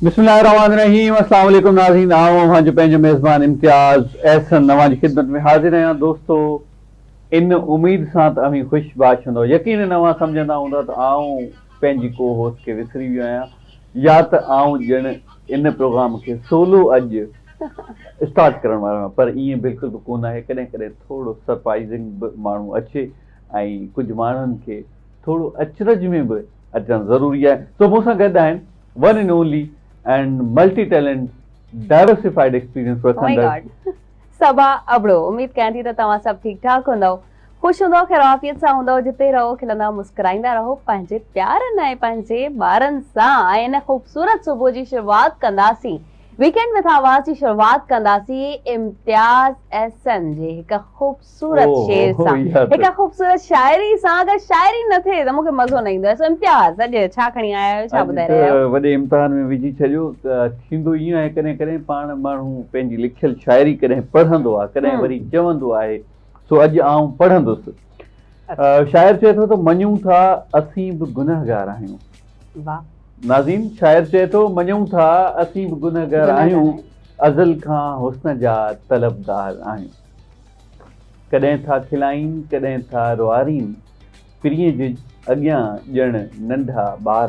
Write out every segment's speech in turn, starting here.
بسم الله الرحمٰن الرحيم السلام عليڪم ناظرين آئون اوهان جو پنهنجو ميزبان امتياز احسن اوهان جي خدمت ۾ حاضر آهيان دوستو ان اميد سان ته اوهين خوش باش هوندؤ يقينن اوهان سمجهندا هوندا ته آئون پنهنجي ڪو هوسٽ کي وسري ويو آهيان يا ته آئون ڄڻ ان پروگرام کي سولو اڄ اسٽارٽ ڪرڻ وارو آهيان پر ائين بلڪل به ڪونه آهي ڪڏهن ڪڏهن ٿورو سرپرائزنگ به ماڻهو اچي ۽ ڪجهه ماڻهن کي ٿورو اچرج ۾ به اچڻ ضروري آهي سو مون سان گڏ آهن one and only and multi talent diversified experience رکندڙ صبا ابڙو. اميد ڪيان ٿي ته توهان سڀ ٺيڪ ٺاڪ هوندؤ، خوش هوندؤ، خير عافيت سان هوندؤ، جتي رهو کلندا مسڪرائيندا رهو پنهنجي پيارن ۽ پنهنجي ٻارن سان ۽ ان خوبصورت صبح جي شروعات ڪنداسين ويڪينڊ وٿ آواز جي شروعات ڪنداسين امتياز احسن جي هڪ خوبصورت شعر سان هڪ خوبصورت شاعري سان اگر شاعري نه ٿئي ته مونکي مزو نه ايندو آهي سو امتياز اڄ ڇا کڻي آيا آهيو ڇا ٻڌائي رهيا آهيو. وڏي امتحان ۾ وجهي ڇڏيو ته ٿيندو ائين آهي ڪڏهن ڪڏهن پاڻ ماڻهو پنهنجي لکيل شاعري ڪڏهن پڙهندو آهي ڪڏهن وري چوندو آهي سو اڄ آئون پڙهندس شاعر چئي ٿو ته مڃون ٿا اسين به گنهگار آهيون واھ. ناظرين شاعر چئي ٿو مڃون ٿا اسين به گنهگار آهيون ازل کان حسن جا طلبگار آهيون. ڪڏهن ٿا کلائين ڪڏهن ٿا روئارين پرينء جي اڳيان ڄڻ ننڍا ٻار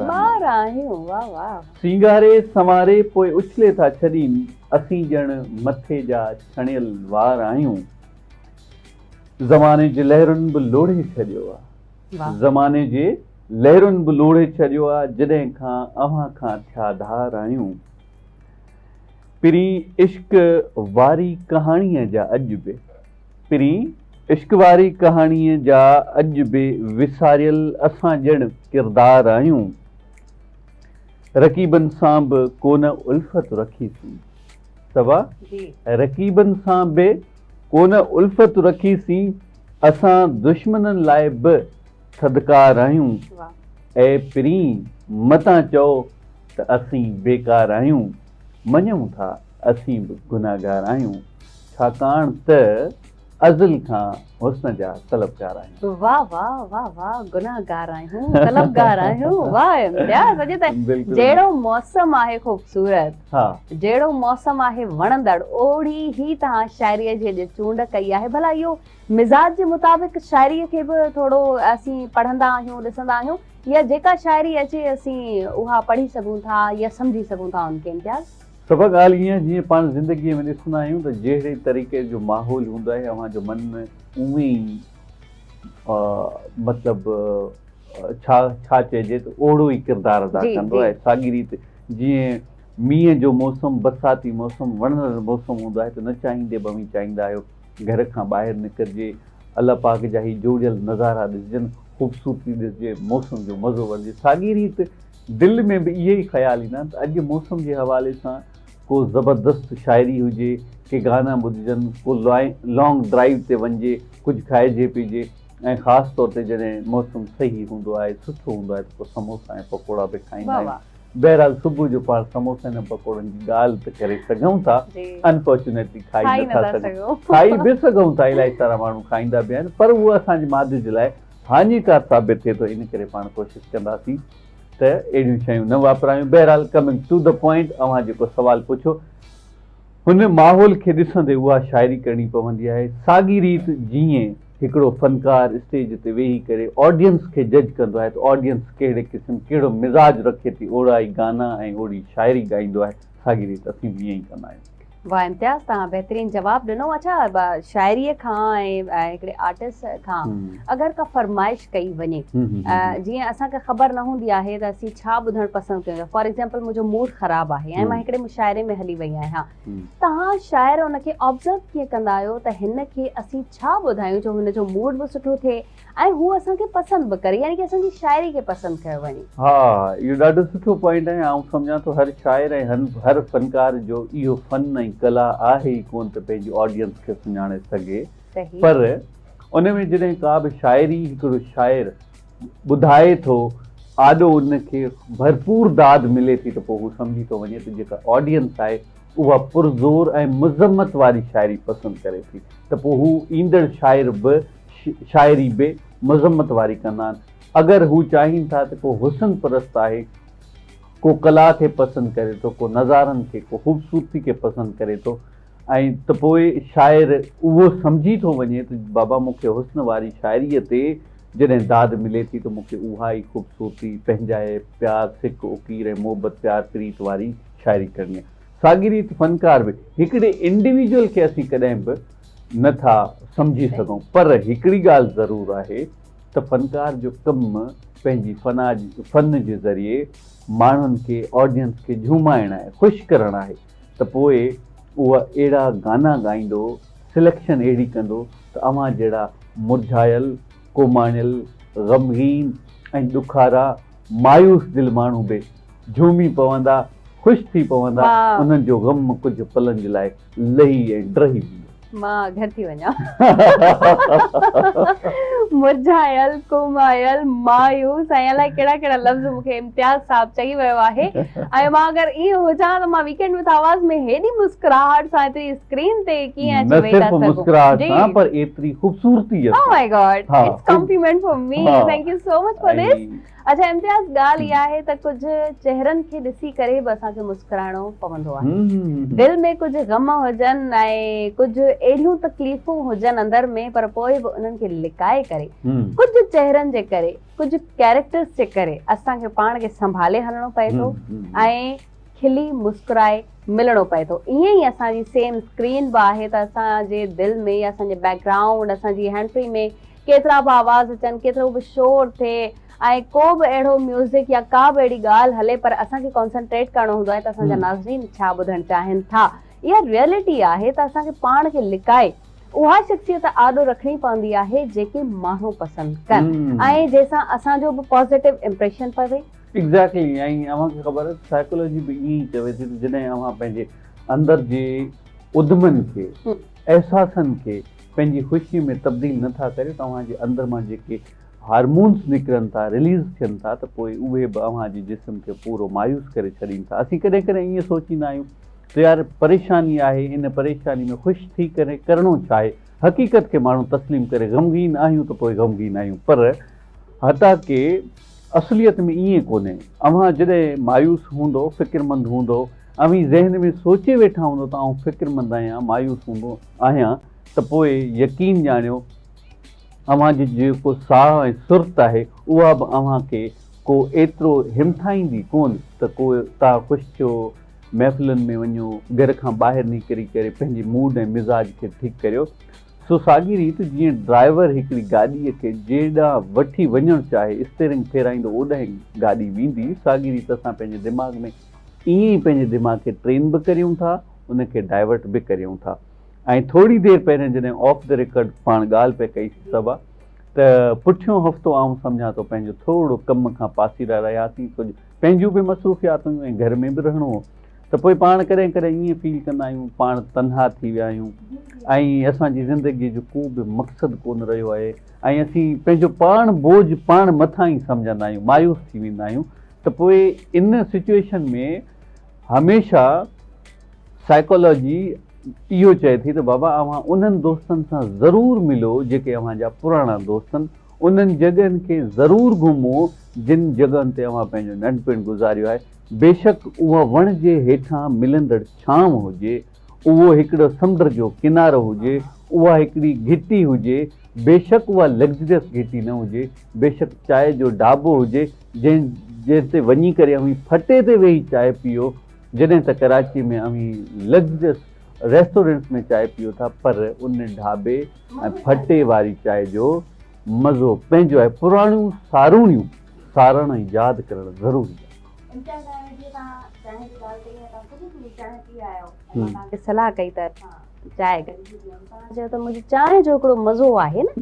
آهيون. سينگاري سنواري پوء اڇلي ٿا ڇڏين اسين ڄڻ مٿي جا ڇڻيل وار آهيون. زماني جي لهرن به لوڙهي ڇڏيو آ. زماني جي لهرن به لوڙهي ڇڏيو آ جڏهن کان اوهان کان ٿيا ڌار آهيون. پرين عشق واري ڪهاڻيء جا اڄ به پرين عشق واري ڪهاڻيء جا اڄ به وساريل اسان ڄڻ ڪردار آهيون. رقيبن سان به ڪونه الفت رکيسين صبا رقيبن سان به ڪونه الفت رکيسين اسان دشمنن لاء به ٿڌڪار آهيون. اي پرين متان چئو ته اسين بيڪار آهيون، مڃون ٿا اسين به گنهگار آهيون، ڇاڪاڻ ته ازل کان حسن جا طلبگار آهيون. واه واه واه واه گنهگار آهيون طلبگار آهيون واه امتياز اڄ ته جهڙو موسم آهي خوبصورت جهڙو موسم آهي وڻندڙ اوڙي هي توهان شاعري جي اڄ چونڊ ڪئي آهي ڀلا اهو مزاج جي مطابق شاعري کي به ٿورو اسين پڙهندا آهيون ڏسندا آهيون يا جيڪا شاعري اچي اسين اها پڙهي سگهون ٿا يا سمجهي سگهون ٿا ان کي امتياز. سڀ ڳالهه ائين جيئن پاڻ زندگيء ۾ ڏسندا آهيون ته جهڙي طريقي جو ماحول هوندو آهي اوهان جو من اونئين ئي مطلب ڇا ڇا چئجي ته اوهڙو ئي ڪردار ادا ڪندو آهي ساڳي ريت جيئن مينهن جو موسم برساتي موسم وڻندڙ موسم هوندو آهي ته نه چاهيندي به اوهين چاهيندا آهيو گهر کان ٻاهر نڪرجي، الله پاڪ جا هي جوڙيل نظارا ڏسجن، خوبصورتي ڏسجي، موسم جو مزو وٺجي. ساڳي ريت دل ۾ به اهي ئي خيال ايندا آهن ته اڄ موسم جي حوالي سان ڪو زبردست شاعري هجي، ڪي گانا ٻڌجن، ڪو لانگ ڊرائيو تي وڃجي، ڪجهه کائجي پيجي ۽ خاص طور تي جڏهن موسم صحيح هوندو آهي، سٺو هوندو آهي ته پوء سموسا ۽ پڪوڙا به کائيندا آهيون. بهرحال صبح جو پاڻ سموسن ۽ پڪوڙن جي ڳالهه ته ڪري سگهون ٿا انفارچونيٽلي کائي نٿا سگهون کائي به سگهون ٿا الائي سارا ماڻهو کائيندا به آهن پر اهو اسان جي معدي جي لاء هاڃيڪار ثابت ٿئي ٿو ان ڪري پاڻ ڪوشش ڪنداسين ته اهڙيون شيون نه واپرايون بهرحال ڪمنگ ٽو the point اوهان جيڪو سوال پڇيو هن ماحول کي ڏسندي اها شاعري ڪرڻي پوندي آهي. ساڳي ريت جيئن هڪڙو فنڪار اسٽيج تي ويهي ڪري آڊينس کي جج ڪندو آهي ته آڊينس ڪهڙي قسم ڪهڙو مزاج رکي ٿي اوڙا ئي گانا ۽ اوڙي شاعري ڳائيندو آهي ساڳي ريت اسين به ائين ئي ڪندا آهيون. واھ امتياز توهان بهترين جواب ڏنو اڇا شاعري کان ۽ هڪڙي آرٽسٽ کان اگر ڪا فرمائش ڪئي وڃي جيئن اسان کي خبر نه هوندي آهي ته اسين ڇا ٻڌڻ پسند ڪيون ٿا فار ايگزامپل منهنجو موڊ خراب آهي ۽ مان هڪڙي مشاعري ۾ هلي وئي آهيان توهان شاعر ان کي آبزرو ڪيئن ڪندا آهيو ته هن کي اسين ڇا ٻڌايون جو هن جو موڊ به سٺو ٿئي ۽ هو اسان کي پسند به ڪري يعني ڪي اسان جي شاعري کي پسند ڪيو وڃي. ها اهو ڏاڍو سٺو پوائنٽ آهي آئون سمجهان ٿو هر شاعر ۽ هر فنڪار جو اهو فن ۽ ڪلا آهي ئي ڪونه ته پنهنجي آڊينس کي سڃاڻي سگهي پر ان ۾ جڏهن ڪا به شاعري هڪڙو شاعر ٻڌائي ٿو آڏو ان کي ڀرپور داد ملي ٿي ته پوء هو سمجهي ٿو وڃي ته جيڪا آڊينس آهي اها پرزور ۽ مذمت واري شاعري پسند ڪري ٿي ته پوء هو ايندڙ شاعر به شاعري به مذمت واري ڪندا آهن اگر هو چاهين ٿا ته ڪو حسن پرست آهي. ڪو ڪلا کي پسند ڪري ٿو، ڪو نظارن کي، ڪو خوبصورتي کي پسند ڪري ٿو ۽ ته پوء شاعر اهو سمجهي ٿو وڃي ته بابا مون کي حسن واري شاعريء تي جڏهن داد ملي ٿي ته مون کي اها ئي خوبصورتي، پنهنجائپ، پيار، سڪ، اڪير ۽ محبت، پيار، پريت واري شاعري ڪرڻي آهي. ساڳي ريت فنڪار به هڪڙي انڊيويجوئل کي اسين ڪڏهن به نه ٿا سمجهي سگهون پر هڪڙي ڳالهه ضرور آهي ته فنڪار جو ڪم پنهنجي فنا فن جي ذريعي ماڻهن کي آڊينس کي جهومائڻ آهي خوش ڪرڻ آهي ته پوء اهو اهڙا گانا ڳائيندو سليڪشن اهڙي ڪندو ته اوهان جهڙا مرجهايل ڪوماڻيل غمگين ۽ ڏکارا مايوس دل ماڻهو به جهومي پوندا خوش ٿي پوندا انهن جو غم ڪجهه پلن جي لاء لهي ۽ ڊهي ويندو. مان گهر ٿي وڃان. مرجهايل، ڪومايل، مايوس ۽ الائي ڪهڙا ڪهڙا لفظ مون کي امتياز صاحب چئي ويو آهي ۽ مان اگر ائين هجان ته مان ويڪينڊ وٿ آواز ۾ هيڏي مسڪراهٽ سان ايتري اسڪرين تي ڪيئن اچي نه ويهي ٿا صرف سگهون. مسڪراهٽ جي. سان پر ايتري خوبصورتي او سان. مائي گاڊ ها it's compliment for me thank you so much for this. اڇا امتياز ڳالهه اها آهي ته ڪجهه چهرن کي ڏسي ڪري به اسان کي مسڪرائڻو پوندو آهي. دل ۾ ڪجهه غم هجن ۽ ڪجهه اهڙيون تڪليفون هجن اندر ۾ پر پوء به انهن کي لڪائي ڪري ڪجهه چهرن جي ڪري ڪجهه ڪيريڪٽرز جي ڪري اسان کي پاڻ کي سنڀالي هلڻو پئي ٿو ۽ کلي مسڪرائي ملڻو پئي ٿو. ائين ئي اسان جي سيم اسڪرين به آهي ته اسان جي دل ۾ يا اسان جي بيڪ گرائونڊ اسان جي هينڊ فري ۾ ڪيترا به آواز اچن، ڪيترو به شور ٿئي ۽ ڪو به اهڙو ميوزڪ يا ڪا به اهڙي ڳالهه هلي پر اسان کي ڪانسنٽريٽ ڪرڻو هوندو آهي ته اسان جا ناظرين ڇا ٻڌڻ چاهين ٿا. اها ريئلٽي آهي ته اسان کي پاڻ کي لڪائي اها شخصيت آڏو رکڻي پوندي آهي جيڪي ماڻهو پسند ڪن ۽ جنهن سان اسان جو به پازيٽو امپريشن پوي. ايگزيڪٽلي ۽ اوهان کي خبر آهي ته سائيڪالاجي به ائين ئي چوي ٿي ته جڏهن اوهان پنهنجي اندر جي اڌمن کي، احساسن کي پنهنجي خوشي ۾ تبديل نه ٿا ڪريو ته اوهان جي اندر مان جيڪي هارمونس نڪرن ٿا، رليز ٿين ٿا ته پوء اهي به اوهان جي جسم کي پورو مايوس ڪري ڇڏين ٿا. اسين ڪڏهن ڪڏهن ائين سوچيندا آهيون ته يار پريشاني آهي، ان پريشاني ۾ خوش ٿي ڪري ڪرڻو ڇا آهي؟ حقيقت کي ماڻهو تسليم ڪري غمگين آهيون ته پوء غمگين آهيون پر حتيٰ ڪي اصليت ۾ ائين ڪونهي. اوهان جڏهن مايوس هوندؤ، فڪرمند هوندؤ، اوهين ذهن ۾ سوچي ويٺا هوندؤ ته آئون فڪرمند آهيان، مايوس هوندو آهيان ته پوء يقين ڄاڻيو اوهان جي جيڪو ساهه ۽ سرت آهي اها به اوهان کي ڪو ايترو همٿائيندي ڪونه ته ڪو توهان خوش ٿيو، محفلن ۾ وڃو، گهر کان ٻاهر نڪري ڪري پنهنجي موڊ ۽ مزاج کي ٺيڪ ڪريو. سو ساڳي ريت جيئن ڊرائيور هڪڙي گاڏيء کي جيڏانهن وٺي وڃڻ چاهي اسٽيرنگ ڦيرائيندو اوڏانهن گاڏي ويندي، ساڳي ريت اسان پنهنجي دماغ ۾ ائين ئي پنهنجي دماغ کي ٽرين به ڪريون ٿا ان کي ڊائيورٽ به ڪريون ٿا ۽ ٿوري دير پهرين جڏهن آف the record پاڻ ڳالهه پئي ڪئي سين صبا ته پٺيون هفتو آئون سمجهان ٿو پنهنجو ٿورو ڪم کان پاسيرا رهياسين ڪجهه پنهنجون به مصروفيات هيون ۽ گهر ۾ به رهڻو هو ته پوء پاڻ ڪڏهن ڪڏهن ائين فيل ڪندا آهيون پاڻ تنها ٿي ويا آهيون ۽ اسان جي زندگيء جو ڪو به مقصد ڪونه رهيو آهي ۽ اسين پنهنجو پاڻ بوجهه پاڻ مٿان ئي سمجهندا آهيون مايوس ٿي ويندا آهيون ته پوء ان سچوئيشن ۾ هميشه سائيڪالاجي اهو چئي ٿي ته بابا اوهان انهن دوستن سان ضرور ملو جيڪي اوهان جا پراڻا دوست آهن انهن جڳهن کي ضرور گهمو جن جڳهن تي اوهان پنهنجو ننڍپڻ گذاريو آهي بيشڪ اها وڻ جي هيٺان ملندڙ ڇانو هجي، اهو هڪڙو سمنڊ جو ڪنارو هجي، اها هڪڙي گهٽي هجي، بيشڪ اها لگزريس گهٽي نه هجي، بيشڪ چاء جو ڍاٻو هجي، جنهن جنهن تي وڃي ڪري اوهين ڦٽي تي ويهي چاء پيئو، جڏهن ته ڪراچي ۾ اوهين لگزريس ريسٽورنٽس ۾ چاء پيئو ٿا، پر ان ڍاٻي ۽ ڦٽي واري چاء جو مزو پنهنجو آهي، پراڻيون ساروڻيون سارڻ ۽ ياد ڪرڻ ضروري آهي. امتياز آهي جيئن توهان چانهه جي ڳالهه ڪئي ۽ توهان صبح صبح چانهه پي آيا آهيو ۽ مان توهان کي صلاح ڪئي ته اسان چانهه گڏجي پيئون توهان چيو ته منهنجي چانهه جو هڪڙو مزو آهي نه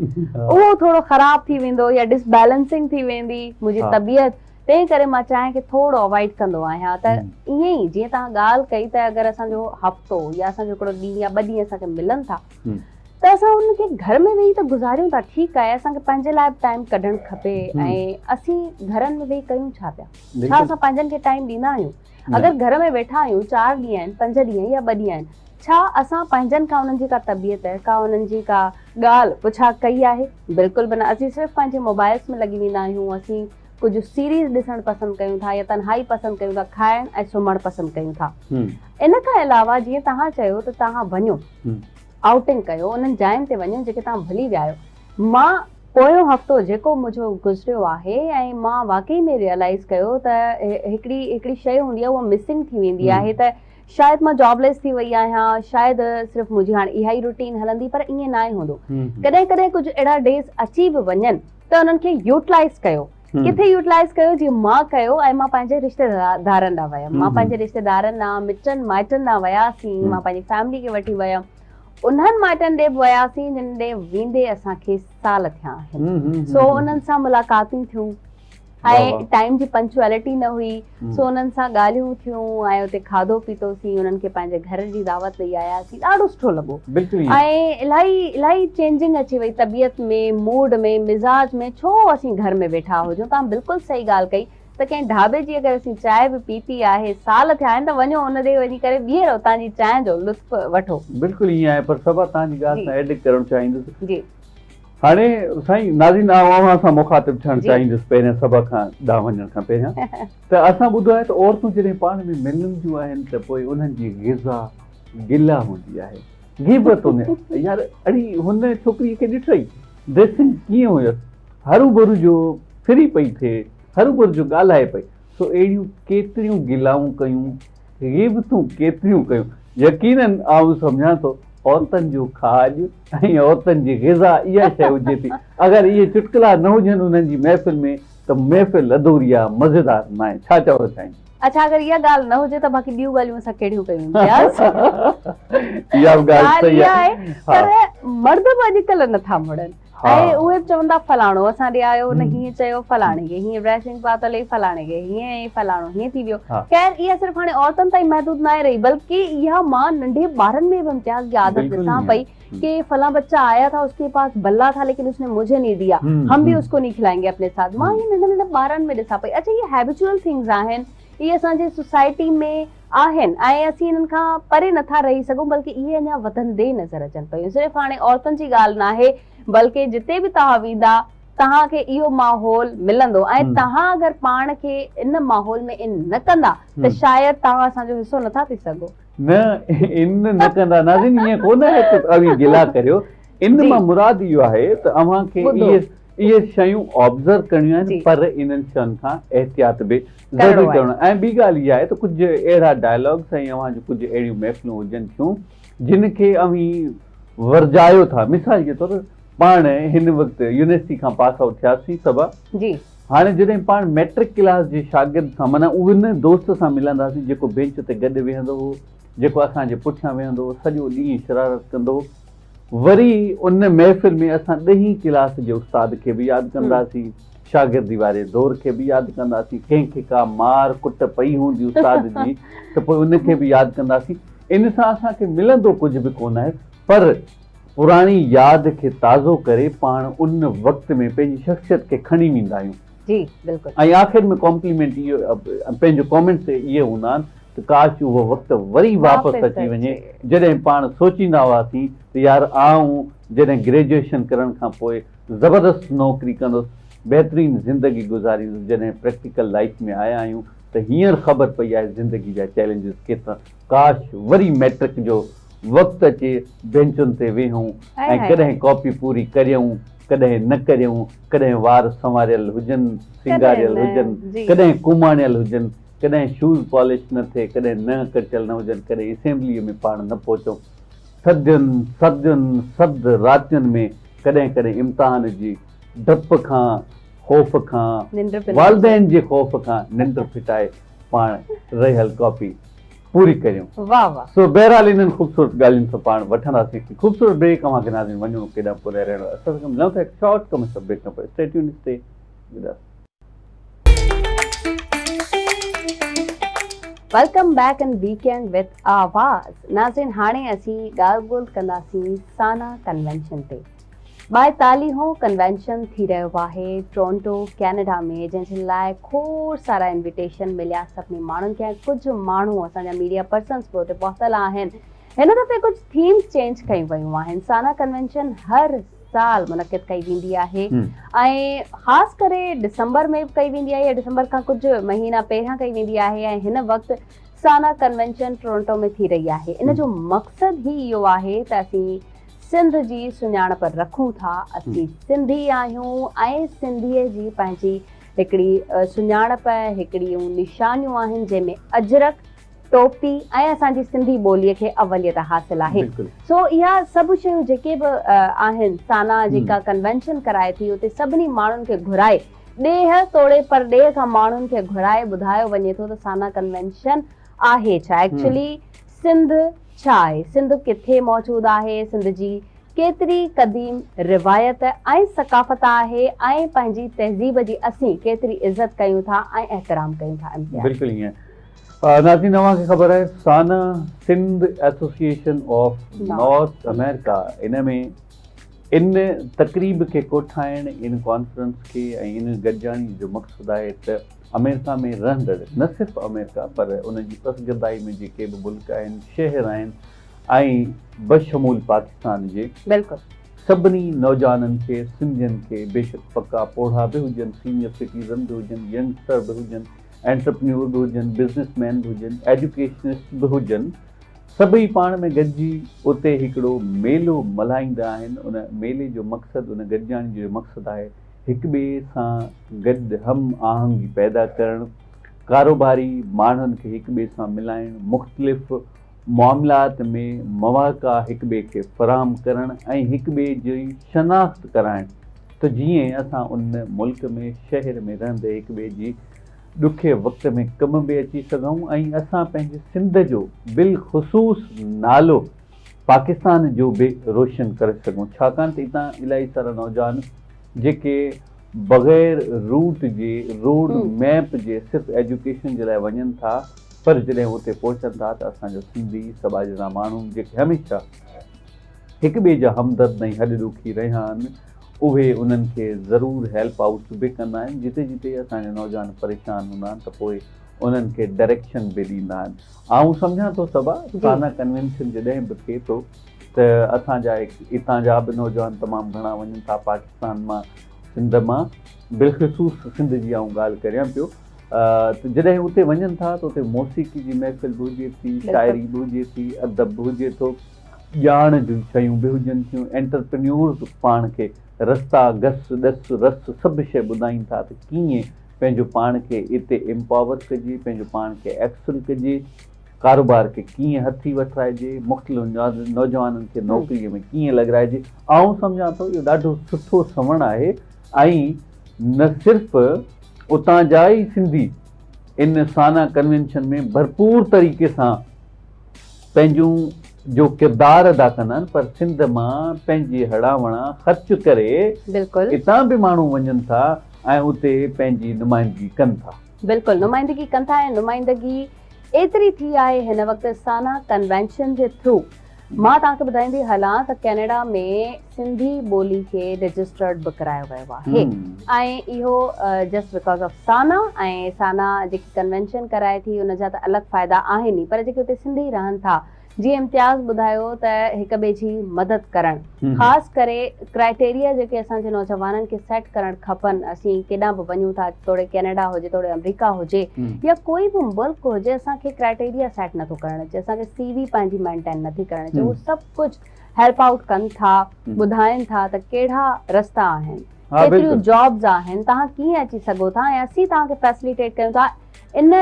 اهو ٿورو خراب ٿي ويندو يا ڊس بيلنسنگ ٿي ويندي منهنجي طبيعت تنهن ڪري مان چانهه کي ٿورو اوائڊ ڪندو آهيان ته ائين ئي جيئن توهان ڳالهه ڪئي ته اگر اسان جو هفتو يا اسان جو هڪڙو ڏينهن يا ٻه ڏينهن اسان کي ملن ٿا ته اسان ان کي گهر ۾ ويهي ته گذاريون ٿا ٺيڪ آهي اسان کي پنهنجي لاء به ٽائيم ڪڍڻ کپي ۽ اسين گهرن ۾ ويهي ڪيون ڇا پيا ڇا اسان پنهنجن کي ٽائيم ڏيندا آهيون اگر گهر ۾ ويٺا آهيون چار ڏينهن آهن پنج ڏينهن يا ٻه ڏينهن آهن ڇا اسان پنهنجن کان انهن جي ڪا طبيعت ڪا انهن جي ڪا ڳالهه پڇا ڪئي آهي بلڪل به نه اسين صرف پنهنجي موبائلس ۾ لڳي ويندا آهيون اسين ڪجهه سيريز ڏسڻ پسند ڪيون ٿا يا تنهائي پسند ڪيون ٿا، کائڻ ۽ سمهڻ پسند ڪيون ٿا. ان کان علاوه جيئن توهان چيو ته توهان وڃو آئوٽنگ ڪيو انهن جاين تي وڃو جيڪي توهان ڀلي ويا آهيو. مان پويون هفتو جيڪو منهنجو گذريو آهي ۽ مان واقعي ۾ ريئلائيز ڪيو ته هڪڙي هڪڙي شيء هوندي آهي اها مسنگ ٿي ويندي آهي ته شايد مان جاب ليس ٿي وئي آهيان شايد صرف منهنجي هاڻي اها ئي روٽين هلندي پر ائين ناهي هوندو ڪڏهن ڪڏهن ڪجهه اهڙا ڊيز اچي به وڃن ته انهن کي يوٽلائيز ڪيو ڪٿي يوٽلائيز ڪيو جيئن مان ڪيو ۽ مان پنهنجي رشتيدارن ڏانهن ويم مان پنهنجي رشتيدارن ڏانهن مٽن مائٽن ڏانهن وياسين مان پنهنجي فيملي کي وٺي ويم انهن مائٽن ڏي به وياسين جن ڏي ويندي اسان کي سال ٿيا آهن سو انهن سان ملاقاتون ٿيون ۽ ٽائيم جي پنچوئلٽي نه هئي سو انهن سان ڳالهيون ٿيون ۽ اتي کاڌو پيتوسين انهن کي پنهنجي گهر جي دعوت ڏئي آياسين ڏاڍو سٺو لڳو ۽ الاهي الاهي چينجنگ اچي وئي طبيعت ۾ موڊ ۾ مزاج ۾ ڇو اسين گهر ۾ ويٺا هجون توهان بلڪل صحيح ڳالهه ڪئي ته ڪنهن ڍاٻي جي اگر اسين چانهه به پيتي آهي سال ٿيا آهن ته وڃو ان ڏي وڃي ڪري ٻيهر اتان جي چانهه جو لطف وٺو. بلڪل ائين آهي پر صبا توهان جي ڳالهه سان ايڊ ڪرڻ چاهيندس جي. هاڻي سائين ناظرين آئون اوهان سان مخاطب ٿيڻ چاهيندس پهريان سڀ کان ڏانهن وڃڻ کان پهريان ته اسان ٻڌو آهي ته عورتون جڏهن پاڻ ۾ ملنديون آهن ته پوء انهن جي غذا گلا هوندي آهي غيبت هوندي يار اڙي هن ڇوڪري کي ڏٺئي ڊريسنگ ڪيئن هيس هروڀرو جو ڦري پئي ٿئي هروڀرو جو ڳالهائي پئي سو اهڙيون ڪيتريون گلائون ڪيون غيبتون ڪيتريون ڪيون. يقيناً آئون سمجهان ٿو عورتن جو کاڄ ۽ عورتن جي غذا اها شيء هجي ٿي. اگر اهي چٽڪلا نه هجن انهن جي محفل ۾ ته محفل اڌوري آ، مزيدار ناهي. ڇا چوڻ چاهيندين؟ اڇا اگر اها ڳالهه نه هجي ته باقي ٻيون ڳالهيون اسان ڪهڙيون ڪيون امتياز؟ اها به ڳالهه صحيح آهي. پر مرد به اڄڪلهه نٿا مڙن. ۽ اهي به چوندا فلاڻو اسان ڏي آيو ان هيئن چيو فلاڻي کي هيئن ڊريسنگ پاتل هئي فلاڻي کي هيئن ۽ فلاڻو هيئن ٿي ويو خير اها صرف هاڻي عورتن تائين محدود ناهي رهي بلڪه اها مان ننڍي ٻارن ۾ به امتياز جي عادت ڏسان پئي ڪي فلاں بچا آيا ٿا اس ڪي پاس بلا ٿا ليڪن اس ني مجهي نهي ديا هم به اس ڪو نهي کلائين گي اپني ساٿ مان اهي ننڍن ننڍن ٻارن ۾ ڏسان پئي اڇا اهي هيبيچوئل ٿنگز آهن اهي اسان جي سوسائٽي ۾ آهن ۽ اسين انهن کان پري نٿا رهي سگهون بلڪه اهي اڃا وڌندي نظر اچن پيون صرف هاڻي عورتن جي ڳالهه ناهي بلڪه جتي به توهان ويندا توهان کي اهو ماحول ملندو ۽ توهان اگر پاڻ کي ان ماحول ۾ ان نه ڪندا ته شايد توهان اسان جو حصو نٿا ٿي سگهو. نه ان نه ڪندا ناظرين ائين ڪونه آهي ته اوهين گلا ڪريو ان مان مراد اهو آهي ته اوهان کي اهي اهي شيون آبزرو ڪرڻيون آهن پر انهن شين کان احتياط به ضروري ڪرڻو آهي ۽ ٻي ڳالهه اها آهي ته ڪجهه اهڙا ڊائلاگس ۽ اوهان جون ڪجهه اهڙيون محفلون هجن ٿيون جن کي اوهين ورجايو ٿا مثال جي طور پاڻ هن وقت يونيورسٽي کان پاس آئوٽ ٿياسين صبا جي هاڻي جڏهن پاڻ ميٽرڪ ڪلاس جي شاگرد سان معنيٰ ان دوست سان ملنداسين جيڪو بينچ تي گڏ ويهندو هو جيڪو اسان جي پٺيان ويهندو هو سڄو ڏينهن شرارت ڪندو هو وري ان محفل ۾ اسان ڏهين ڪلاس جي استاد کي به ياد ڪنداسين، شاگردي واري دور کي به ياد ڪنداسين، ڪنهن کي ڪا مار ڪٽ پئي هوندي استاد جي ته پوء ان کي به ياد ڪنداسين. ان سان اسان کي ملندو ڪجهه به ڪونه آهي پر پراڻي ياد کي تازو ڪري پاڻ ان وقت ۾ پنهنجي شخصيت کي کڻي ويندا آهيون. جي بلڪل. ۽ آخر ۾ ڪامپليمينٽ اهو پنهنجو ڪامينٽس اهي هوندا آهن ته ڪاش اهو وقت وري واپس اچي وڃي جڏهن پاڻ سوچيندا هئاسين ته يار آئون جڏهن گريجوئيشن ڪرڻ کان پوء زبردست نوڪري ڪندس بهترين زندگي گذاريندس جڏهن پريڪٽيڪل لائيف ۾ آيا آهيون ته هينئر خبر پئي آهي زندگي جا چئلينجز ڪيترا ڪاش وري مئٽرڪ جو وقت اچي بينچن تي ويهون ۽ ڪڏهن ڪاپي پوري ڪريون ڪڏهن نه ڪريون، ڪڏهن وار سنواريل هجن، سينگاريل هجن، ڪڏهن ڪوماڻيل هجن، ڪڏهن شوز پالش نه ٿئي، ڪڏهن ننهن ڪٽيل نه هجن، ڪڏهن اسيمبليء ۾ پاڻ نه پهچون. ٿڌين، سردين، سرد راتين ۾ ڪڏهن ڪڏهن امتحان جي ڊپ کان، خوف کان، والدين جي خوف کان ننڊ ڦٽائي پاڻ رهيل ڪاپي پوري ڪريون. واه واه. سو بهرحال انهن خوبصورت ڳالهين سان پاڻ وٺنداسين هڪ خوبصورت بريڪ اوهان کي ناظرين وڃڻو ڪيڏانهن پوري رهڻو آهي اسان سان ملون ٿا هڪ شارٽ ڪمرشل بريڪ کان پوء stay tune stay with us. Welcome back in weekend with Awaz ناظرين هاڻي اسين ڳالهه ٻولهه ڪنداسين سانا ڪنوينشن تي. ٻائيتاليهون ڪنوينشن ٿي رهيو آهي ٽورنٽو ڪينيڊا ۾ جنهن جي لاء کوڙ سارا انويٽيشن مليا سڀني ماڻهن کي ۽ ڪجهه ماڻهو اسان جا ميڊيا پرسنس به اتي پهتل آهن هن دفعي ڪجهه ٿيمز چينج ڪيون ويون آهن سانا ڪنوينشن هر سال منعقد ڪئي ويندي آهي ۽ خاص ڪري ڊسمبر ۾ به ڪئي ويندي آهي يا ڊسمبر کان ڪجهه مهينا پهريان ڪئي ويندي آهي ۽ هن وقت سانا ڪنوينشن ٽورنٽو ۾ ٿي رهي آهي. ان جو مقصد ئي اهو آهي ته اسين سنڌ جي سڃاڻپ رکون ٿا، اسين سنڌي آهيون ۽ سنڌيء جي پنهنجي هڪڙي سڃاڻپ، هڪڙيون نشانيون آهن جنهن ۾ اجرڪ، ٽوپي ۽ اسان جي سنڌي ٻوليء کي اوليت حاصل آهي. سو اها سڀ شيون جيڪي به آهن، سانا جيڪا ڪنوينشن ڪرائي ٿي اتي سڀني ماڻهن کي گهرائي، ڏيهه توڙي پرڏيهه کان ماڻهن کي گهرائي ٻڌايو وڃي ٿو ته سانا ڪنوينشن آهي ڇا؟ ايڪچولي سنڌ ڇا آهي؟ سنڌ ڪٿي موجود آهي؟ سنڌ جي ڪيتري قديم روايت ۽ ثقافت آهي ۽ پنهنجي تهذيب جي اسين ڪيتري عزت ڪيون ٿا ۽ احترام ڪيون ٿا؟ امتياز. بلڪل ائين ناظرين اوهان کي خبر آهي SANA Sindh association of North America ان ۾ ان تقريب کي ڪوٺائڻ، ان ڪانفرنس کي ۽ ان گڏجاڻي جو مقصد آهي ته آمريڪا ۾ رهندڙ نه صرف آمريڪا پر ان جي پسگردائي ۾ جيڪي به ملڪ آهن، شهر آهن ۽ بشمول پاڪستان جي بلڪل. سڀني نوجوانن کي، سنڌين کي بيشڪ پڪا پوڙها به هجن، سينيئر سٽيزن به هجن، ينگسٽر به هجن، انٽرپرينيور به هجن، بزنس مين به هجن، ايجوڪيشنسٽ به هجن، سڀئي پاڻ ۾ گڏجي اتي هڪڙو ميلو ملهائيندا آهن. ان ميلي جو مقصد، ان گڏجاڻي جو مقصد آهي هڪ ٻئي سان گڏ هم آهنگي پيدا ڪرڻ، ڪاروباري ماڻهن کي هڪ ٻئي سان ملائڻ، مختلف معاملات ۾ مواقع هڪ ٻئي کي فراهم ڪرڻ ۽ هڪ ٻئي جي شناخت ڪرائڻ ته جيئن اسان ان ملڪ ۾ شهر ۾ رهندي هڪ ٻئي جي ڏکي وقت ۾ ڪم به اچي سگهون ۽ اسان پنهنجي سنڌ جو بالخصوص نالو پاڪستان جو به روشن ڪري سگهون ڇاڪاڻ ته اتان الاهي سارا نوجوان جيڪي بغير روٽ جي روڊ ميپ جي صرف ايجوڪيشن جي لاء وڃن ٿا پر جڏهن اتي پهچن ٿا ته اسان جو سنڌي سٻاجهڙا ماڻهو جيڪي هميشه هڪ ٻئي جا همدرد ۽ هڏ ڏوکي رهيا آهن اهي انهن کي ضرور هيلپ آئوٽ به ڪندا آهن جتي جتي اسان جا نوجوان پريشان هوندا آهن ته پوء انهن کي ڊائريڪشن به ڏيندا آهن آئون سمجهان ٿو صبا سانا ڪنوينشن جڏهن به ٿئي ٿو ته اسان جا اتان جا به نوجوان تمام گهڻا وڃن ٿا پاڪستان مان سنڌ مان بالخصوص سنڌ جي آئون ڳالهه ڪريان پيو ته جڏهن اتي وڃن ٿا ته اتي موسيقي جي محفل به هجي ٿي شاعري به هجي ٿي ادب به هجي ٿو ڄاڻ جون شيون به هجن ٿيون، انٽرپرينيورز پاڻ کي رستا، گس، ڏس، رس سڀ شيء ٻڌائين ٿا ته ڪيئن پنهنجو پاڻ کي اتي امپاور ڪجي، پنهنجو پاڻ کي ايڪسل ڪجي، ڪاروبار کي ڪيئن هٿي وٺرائجي، مختلف نوجوانن کي نوڪريء ۾ ڪيئن لڳرائجي. آئون سمجهان ٿو اهو ڏاڍو سٺو سنوڻ آهي ۽ نه صرف اتان جا ئي سنڌي ان سانا ڪنوينشن ۾ ڀرپور طريقي سان پنهنجون جو ڪردار ادا ڪندا آهن پر سنڌ مان پنهنجي هڙان وڙان خرچ ڪري بلڪل اتان به ماڻهو وڃن ٿا ۽ اتي پنهنجي نمائندگي ڪن ٿا. بلڪل نمائندگي ڪن ٿا ۽ نمائندگي ايتري ٿي آهي هن وقت سانا ڪنوينشن جي ٿرو مان توهان کي ٻڌائيندي هلان ته ڪينيڊا ۾ سنڌي ٻولي کي رجسٽرڊ به ڪرايو ويو آهي ۽ اهو جسٽ because of سانا ۽ سانا جيڪي ڪنوينشن ڪرائي ٿي ان جا ته الڳ فائدا آهن ئي پر جيڪي اتي سنڌي رهن ٿا جيئن امتياز ٻڌايو ته هڪ ٻئي جي مدد ڪرڻ خاص ڪري ڪرائٽيريا جيڪي اسان جي نوجوانن کي سيٽ ڪرڻ کپن اسين ڪيڏانهن به وڃون ٿا توڙي ڪينيڊا هجي توڙي آمريڪا هجي يا ڪوئي به ملڪ هجي اسان کي ڪرائٽيريا سيٽ نٿو ڪرڻ اچي اسان کي سي وي پنهنجي مينٽين نٿي ڪرڻ اچي اهو سڀ ڪجهه هيلپ آئوٽ ڪن ٿا ٻڌائين ٿا ته ڪهڙا رستا آهن ڪيتريون جابز آهن توهان ڪيئن اچي سگهو ٿا ۽ اسين توهان کي فيسليٽيٽ ڪيون ٿا ان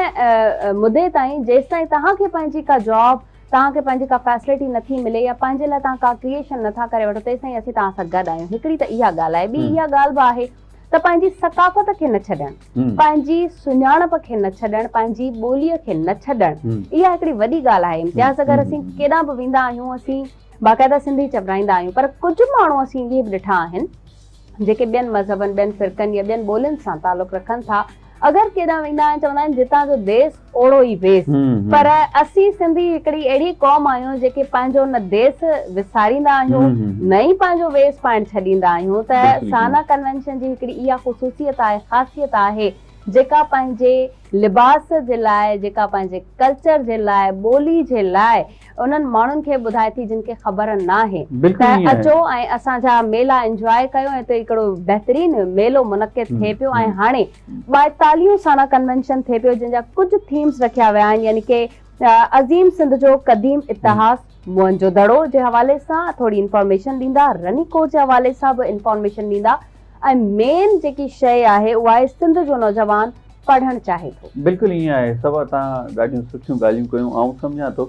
مدي تائين جيستائين توهان کي پنهنجي ڪا جاب توهان کي پنهنجي ڪا فيسلٽي نٿي ملي يا پنهنجي لاء توهان ڪا ڪريئيشن نٿا ڪري وٺو تيستائين اسين توهان سان گڏ آهيون هڪڙي ته اها ڳالهه آهي ٻي اها ڳالهه به آهي ته پنهنجي ثقافت کي نه ڇڏڻ پنهنجي سڃاڻپ کي نه ڇڏڻ پنهنجي ٻوليء کي نه ڇڏڻ اها هڪڙي وڏي ڳالهه آهي امتياز اگر اسين ڪيڏانهن به ويندا آهيون اسين باقاعده سنڌي چورائيندا آهيون پر ڪجهه ماڻهو اسين اهي به ڏٺا آهن جيڪي ٻين مذهبن ٻين فرقن يا ٻين ٻولين سان تعلق رکن ٿا اگر ڪيڏانهن ويندا آهن چوندا آهن جتان جو ديس اوڙو ئي ويس پر اسين سنڌي هڪڙي اهڙي قوم آهيون جيڪي پنهنجو نه ديس وساريندا آهيون نه ئي پنهنجو ويس پائڻ ڇڏيندا آهيون ته سانا ڪنوينشن جي هڪڙي اها خصوصيت آهي خاصيت آهي. جيڪا پنهنجي لباس جي لاء، جيڪا پنهنجي ڪلچر جي لاء، ٻولي جي لاء انهن ماڻهن کي ٻڌائي ٿي جن کي خبر ناهي بلڪل ته ائين آهي. اچو ۽ اسان جا ميلا انجواء ڪيو ۽ اتي هڪڙو بهترين ميلو منعقد ٿئي پيو ۽ هاڻي ٻائيتاليهون سانا ڪنوينشن ٿئي پيو جنهن جا ڪجهه ٿيمز رکيا ويا آهن يعني ڪي عظيم سنڌ جو قديم اتهاس موئن جو دڙو جي حوالي سان ٿوري انفارميشن ڏيندا رني ڪوٽ جي حوالي سان به انفارميشن ڏيندا ۽ مين جيڪي شيء آهي اها آهي سنڌ جو نوجوان پڙهڻ چاهي ٿو. بلڪل ائين آهي صبا توهان ڏاڍيون سٺيون ڳالهيون ڪيون آئون سمجهان ٿو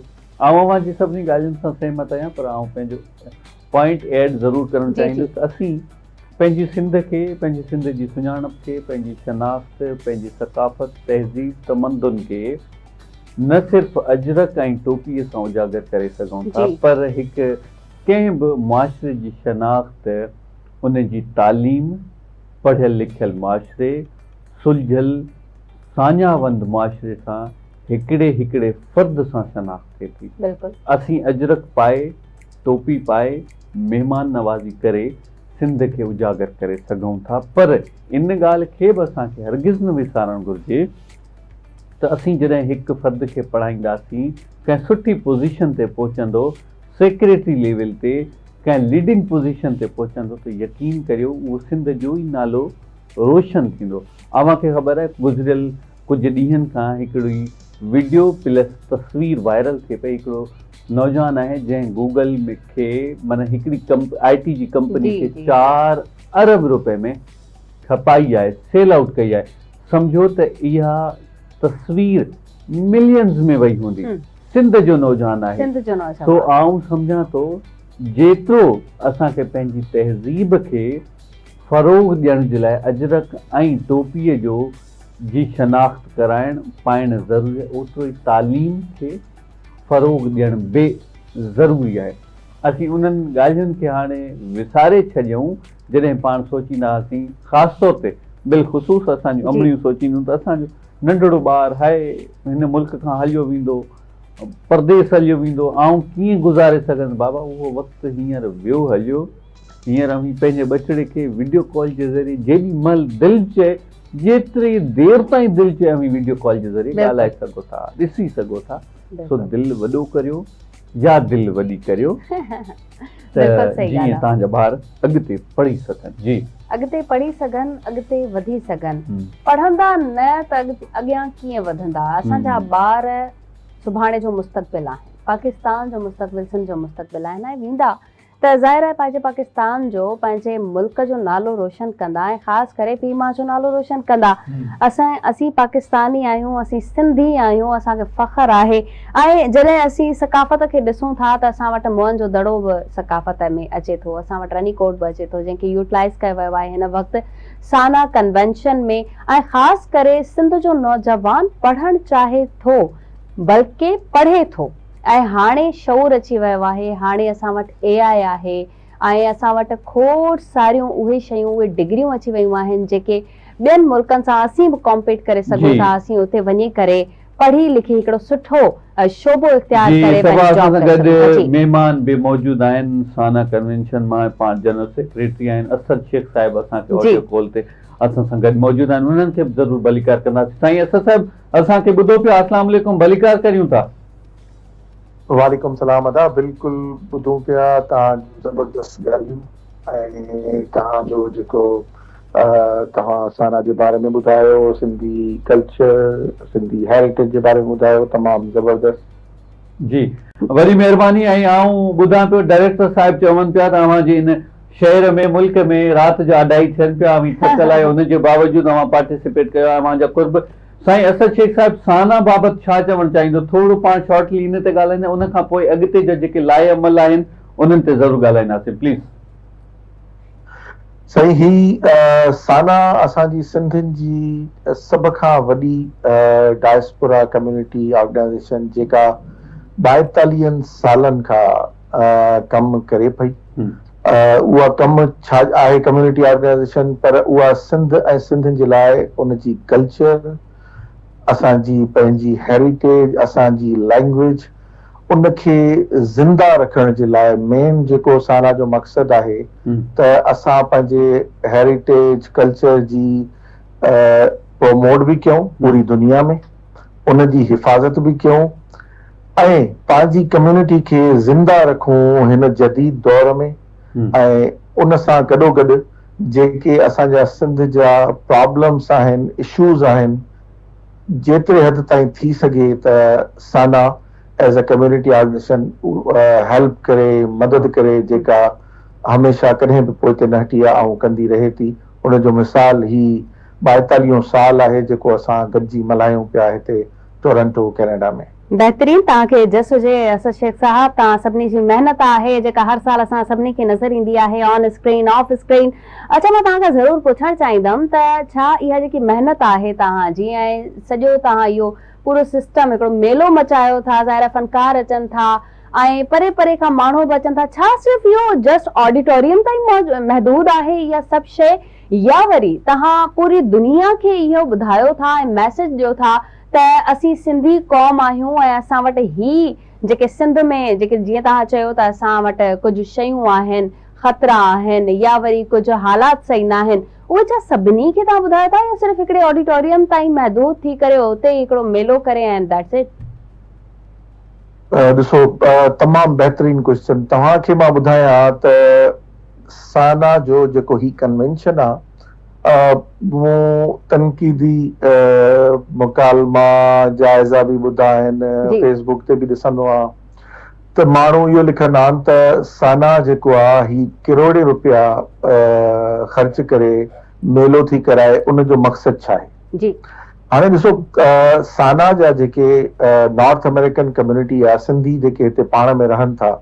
آئون اوهان جي سڀني ڳالهين سان سهمت آهيان پر آئون پنهنجو پوائنٽ ايڊ ضرور ڪرڻ چاهيندس ته اسين پنهنجي سنڌ کي پنهنجي سنڌ جي سڃاڻپ کي پنهنجي شناخت پنهنجي ثقافت تهذيب تمدن کي نه صرف اجرڪ ۽ ٽوپي سان اجاگر ڪري سگهون ٿا پر هڪ ڪنهن به معاشري جي شناخت ان جي تعليم پڙهيل لکيل معاشري سلجهيل ساڃاهه وند معاشري سان هڪڙي هڪڙي فرد سان شناخت ٿئي ٿي. اسين اجرڪ پائي، ٽوپي پائي، مهمان نوازي ڪري سنڌ کي اجاگر ڪري سگهون ٿا پر ان ڳالهه کي به اسان کي هرگز نه وسارڻ گهرجي ته اسين جڏهن هڪ فرد کي پڙهائينداسين، ڪنهن سٺي پوزيشن تي پهچندو، سيڪريٽري ليول تي ڪنهن ليڊنگ پوزيشن تي پهچندو ته يقين ڪريو اهو سنڌ جو ئي نالو روشن ٿيندو. اوهان کي خبر آهي گذريل ڪجهه ڏينهن کان هڪڙي وڊيو پلس تصوير وائرل ٿئي پئي هڪڙو نوجوان آهي جنهن گوگل کي معنيٰ هڪڙي آء ٽي جي ڪمپني کي 4 ارب روپئي ۾ کپائي آهي سيل آئوٽ ڪئي آهي سمجهو ته اها تصوير ملينز ۾ وئي هوندي سنڌ جو نوجوان آهي سو آئون سمجهان ٿو جيترو اسان کي پنهنجي تهذيب کي فروغ ڏيڻ جي لاء اجرڪ ۽ ٽوپيء جو جي شناخت ڪرائڻ پائڻ ضروري آهي اوترو ئي تعليم کي فروغ ڏيڻ به ضروري آهي. اسين انهن ڳالهين کي هاڻي وساري ڇڏيون جڏهن پاڻ سوچيندا هئاسين خاص طور تي بالخصوص اسان جون امڙيون سوچينديون ته اسان جو ننڍڙو ٻار هاء هن ملڪ کان هليو ويندو پرديس هليو ويندو آئون ڪيئن گذاري سگهندس بابا اهو وقت هينئر ويو هليو هينئر اوهين پنهنجي ٻچڙي کي وڊيو ڪال جي ذريعي جيڏي مهل دل چئي جيتري دير تائين دل چئي اوهين وڊيو ڪال جي ذريعي ڳالهائي سگهو ٿا ڏسي سگهو ٿا سو دل وڏو ڪريو يا دل وڏي ڪريو ته جيئن توهان جا ٻار اڳتي پڙهي سگهن جي اڳتي پڙهي سگهن اڳتي وڌي سگهن پڙهندا نه ته اڳيان ڪيئن وڌندا اسان جا ٻار سڀاڻي جو مستقبل آهن پاڪستان جو مستقبل سنڌ جو مستقبل آهن ۽ ويندا ته ظاهر آهي پنهنجي پاڪستان جو پنهنجي ملڪ جو نالو روشن ڪندا ۽ خاص ڪري پيء ماء جو نالو روشن ڪندا اسان اسين پاڪستاني آهيون اسين سنڌي آهيون اسان کي فخر آهي ۽ جڏهن اسين ثقافت کي ڏسون ٿا ته اسان وٽ موئن جو دڙو به ثقافت ۾ اچي ٿو اسان وٽ رني ڪوٽ به اچي ٿو جنهن کي يوٽلائز ڪيو ويو آهي هن وقت سانا ڪنوينشن ۾ ۽ خاص ڪري سنڌ جو نوجوان پڙهڻ چاهي ٿو بلڪه پڙهي ٿو ۽ هاڻي شعور اچي ويو آهي، هاڻي اسان وٽ اي آء آهي ۽ اسان وٽ کوڙ ساريون اهي شيون اهي ڊگريون اچي ويون آهن جيڪي ٻين ملڪن سان اسين به ڪامپيٽ ڪري سگهون ٿا، اسين اتي وڃي ڪري پڙهي لکي هڪڙو سٺو شعبو اختيار جي ڪري صبا پنهنجي اسان جاب سان ڪري گڏ سگهون ٿا. جي. مهمان به موجود آهن سانا ڪنوينشن مان پاڻ جنرل سيڪريٽري آهن اسد شيخ صاحب اسان کي جي. آڊيو ڪال تي اسان سان گڏ موجود آهن انهن کي به ضرور ڀليڪار ڪنداسين سائين اسد صاحب اسان کي ٻڌو پيا اسلام عليڪم ڀليڪار ڪريون ٿا. وعليڪم سلام ادا بلڪل ٻڌون پيا توهان جون زبردست ڳالهيون ۽ توهان جو جيڪو توهان سانا جي باري ۾ ٻڌايو سنڌي ڪلچر سنڌي هيريٽيج جي باري ۾ ٻڌايو تمام زبردست. جي وڏي مهرباني ۽ آئون ٻڌان پيو ڊائريڪٽر صاحب چون پيا ته اوهان جي ان شهر ۾ ملڪ ۾ رات جا اڍائي ٿين پيا اوهين ٿڪل آهيو ان جي باوجود اوهان پارٽيسپيٽ ڪيو آهي اوهان جا قرب سائين اسد شيخ صاحب سانا بابت ڇا چوڻ چاهيندو ٿورڙو پاڻ شارٽلي ان تي ڳالهائيندا ان کان پوء اڳتي جا جيڪي لاء عمل آهن انهن تي ضرور ڳالهائينداسين پليز. سائين هي سانا اسان جي سنڌين جي سڀ کان وڏي ڊائسپورا ڪميونٽي آرگنائيزيشن جيڪا ٻائيتاليهن سالن کان ڪم ڪري پئي اها ڪم ڇا آهي ڪميونٽي آرگنائيزيشن پر اها سنڌ ۽ سنڌين جي لاء ان جي ڪلچر اسان جي پنهنجي هيريٽيج اسان جي لينگويج ان کي زنده رکڻ جي لاء مين جيڪو سانا جو مقصد آهي ته اسان پنهنجي هيريٽيج ڪلچر جي پروموٽ به ڪيون پوري دنيا ۾ ان جي حفاظت به ڪيون ۽ پنهنجي ڪميونٽي کي زنده رکون هن جديد دور ۾ ۽ ان سان گڏوگڏ جيڪي اسان جا سنڌ جا پرابلمس آهن اشوز آهن جيتري حد تائين ٿي سگهي ته SANA as a community organisation help ڪري مدد ڪري جيڪا هميشه ڪڏهن به پوئتي نه هٽي آ ۽ ڪندي رهي ٿي ان جو مثال هي ٻائيتاليهون سال آهي جيڪو اسان گڏجي ملهايون پيا هتي ٽورنٽو ڪينيڊا ۾. بهترين توهان کي جس هجي اسد شيخ صاحب توهان سڀني جي محنت آهي جيڪا هر سال اسان سڀني کي نظر ايندي آهي آن اسڪرين آف اسڪرين اڇا مان توهان کان ضرور پڇڻ چاهيندم ته ڇا اها جيڪي محنت آهي توهان جي ۽ سڄو توهان اهو پورو سسٽم هڪڙو ميلو مچايو ٿا ظاهر آهي فنڪار اچن ٿا ۽ پري پري کان ماڻهو به اچن ٿا ڇا صرف اهو جسٽ آڊيٽوريم تائين محدود آهي اها سڀ شيء يا وري توهان پوري دنيا کي اهو ٻڌايو ٿا ۽ ميسيج ڏيو ٿا ته اسين سنڌي قوم آهيون ۽ اسان وٽ هي جيڪي سنڌ ۾ جيڪي جيئن توهان چيو ته اسان وٽ ڪجهه شيون آهن خطرا آهن يا وري ڪجهه حالات صحيح ناهن اهي ڇا سڀني کي توهان ٻڌايو ٿا يا صرف هڪڙي آڊيٽوريم تائين محدود ٿي ڪري اتي ئي هڪڙو ميلو ڪري ۽ that's it. ڏسو تمام بهترين ڪوئسچن توهان کي مان ٻڌايان ته سانا جو جيڪو هي ڪنوينشن آ مون تنقيدي مڪالما جائزا به ٻڌا آهن فيس بڪ تي به ڏسندو آهيان ته ماڻهو اهو لکندا آهن ته سانا جيڪو آ هي ڪروڙين روپيا خرچ ڪري ميلو ٿي ڪرائي ان جو مقصد ڇا آهي؟ جي. هاڻي ڏسو سانا جا جيڪي نارٿ آمريڪن ڪميونٽي آ سنڌي جيڪي هتي پاڻ ۾ رهن ٿا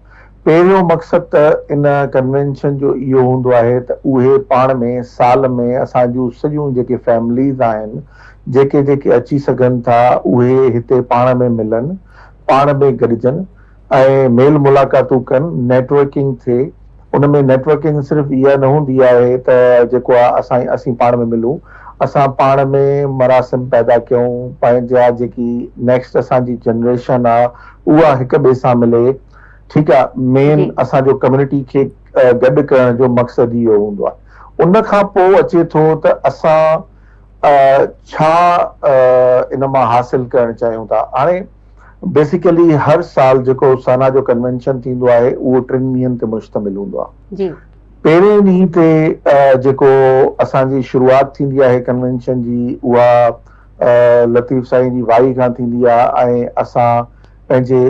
پهريون مقصد ته ان ڪنوينشن جو اهو هوندو آهي ته اهي پاڻ ۾ سال ۾ اسان جون سڄيون جيڪي فيمليز آهن جيڪي جيڪي اچي سگهن ٿا اهي هتي پاڻ ۾ ملن پاڻ ۾ گڏجن ۽ ميل ملاقاتون ڪن نيٽورڪنگ ٿئي ان ۾ نيٽورڪنگ صرف اها نه هوندي آهي ته جيڪو آهي اسان اسين پاڻ ۾ ملون اسان پاڻ ۾ مراسم پيدا ڪيون پنهنجا جيڪي نيڪسٽ اسان جي جنريشن آهي اها هڪ ٻئي سان ملي ٺيڪ آ مين اسان جو ڪميونٽي کي گڏ ڪرڻ جو مقصد اهو هوندو آ ان کان پوء اچي ٿو ته اسان ڇا ان مان حاصل ڪرڻ چاهيون ٿا هاڻي بيسيڪلي هر سال جيڪو سانا جو ڪنوينشن ٿيندو آهي اهو ٽن ڏينهن تي مشتمل هوندو آ جي. پهرين ڏينهن تي جيڪو اسان جي شروعات ٿيندي آهي ڪنوينشن جي اها لطيف سائين جي وائي کان ٿيندي آ ۽ اسان پنهنجي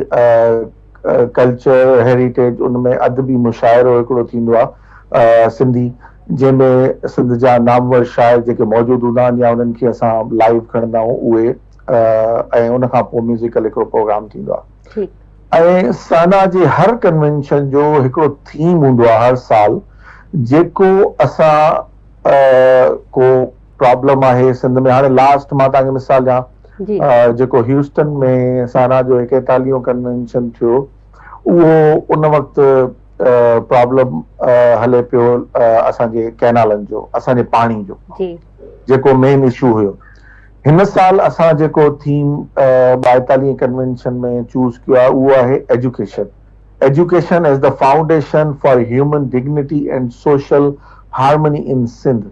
ڪلچر هيريٽيج ان ۾ ادبي مشاعرو هڪڙو ٿيندو آ سنڌي جنهن ۾ سنڌ جا نامور شاعر جيڪي موجود هوندا آهن يا انهن کي اسان لائيو کڻندا آهيون اهي ۽ ان کان پوء ميوزيڪل هڪڙو پروگرام ٿيندو آ ۽ سانا جي هر ڪنوينشن جو هڪڙو ٿيم هوندو آ هر سال جيڪو اسان ڪو پرابلم آهي سنڌ ۾ هاڻي لاسٽ مان توهان کي مثال ڏيان جيڪو هيوسٽن ۾ سانا جو ايڪيتاليهون ڪنوينشن ٿيو اهو ان وقت پرابلم هلي پيو اسان جي ڪئنالن جو اسان جي پاڻي جو جيڪو مين اشو هيو هن سال اسان جيڪو ٿيم ٻائيتاليهين ڪنوينشن ۾ چوز ڪيو آهي اهو آهي education Education as the foundation for human dignity and social harmony in Sindh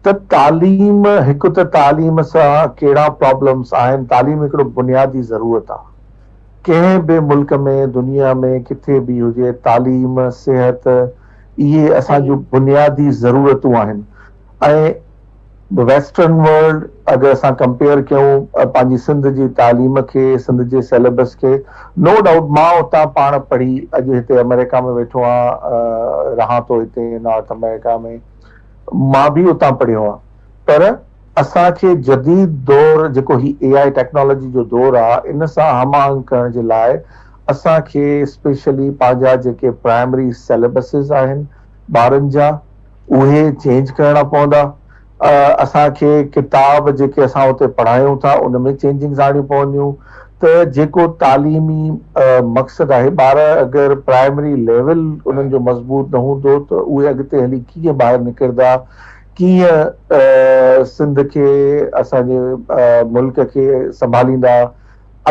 ته تعليم هڪ ته تعليم سان ڪهڙا پرابلمس آهن تعليم هڪڙو بنيادي ضرورت آ ڪنهن به ملڪ ۾ دنيا ۾ ڪٿي به هجي تعليم صحت اهي اسان جون بنيادي ضرورتون آهن ۽ ويسٽرن ورلڊ اگر اسان ڪمپيئر ڪيون پنهنجي سنڌ جي تعليم کي سنڌ جي سيليبس کي نو ڊائوٽ مان اتان پاڻ پڙهي اڄ هتي آمريڪا ۾ ويٺو آهيان رهان ٿو هتي نارٿ آمريڪا ۾ مان به اتان پڙهيو آهيان پر اسان کي جديد دور جيڪو هي اي آء ٽيڪنالاجي جو دور آهي ان سان هم آهنگ ڪرڻ جي لاء اسان کي اسپيشلي پنهنجا جيڪي پرائمري سيليبسز آهن ٻارن جا اهي چينج ڪرڻا پوندا. اسان کي ڪتاب جيڪي اسان اتي پڙهايون ٿا ان ۾ چينجنگز آڻڻيون پونديون ته جيڪو تعليمي مقصد آهي ٻار اگر پرائمري ليول انهن جو مضبوط نه هوندو ته اهي اڳتي هلي ڪيئن ٻاهر نڪرندا ڪيئن سنڌ کي اسان جي ملڪ کي سنڀاليندا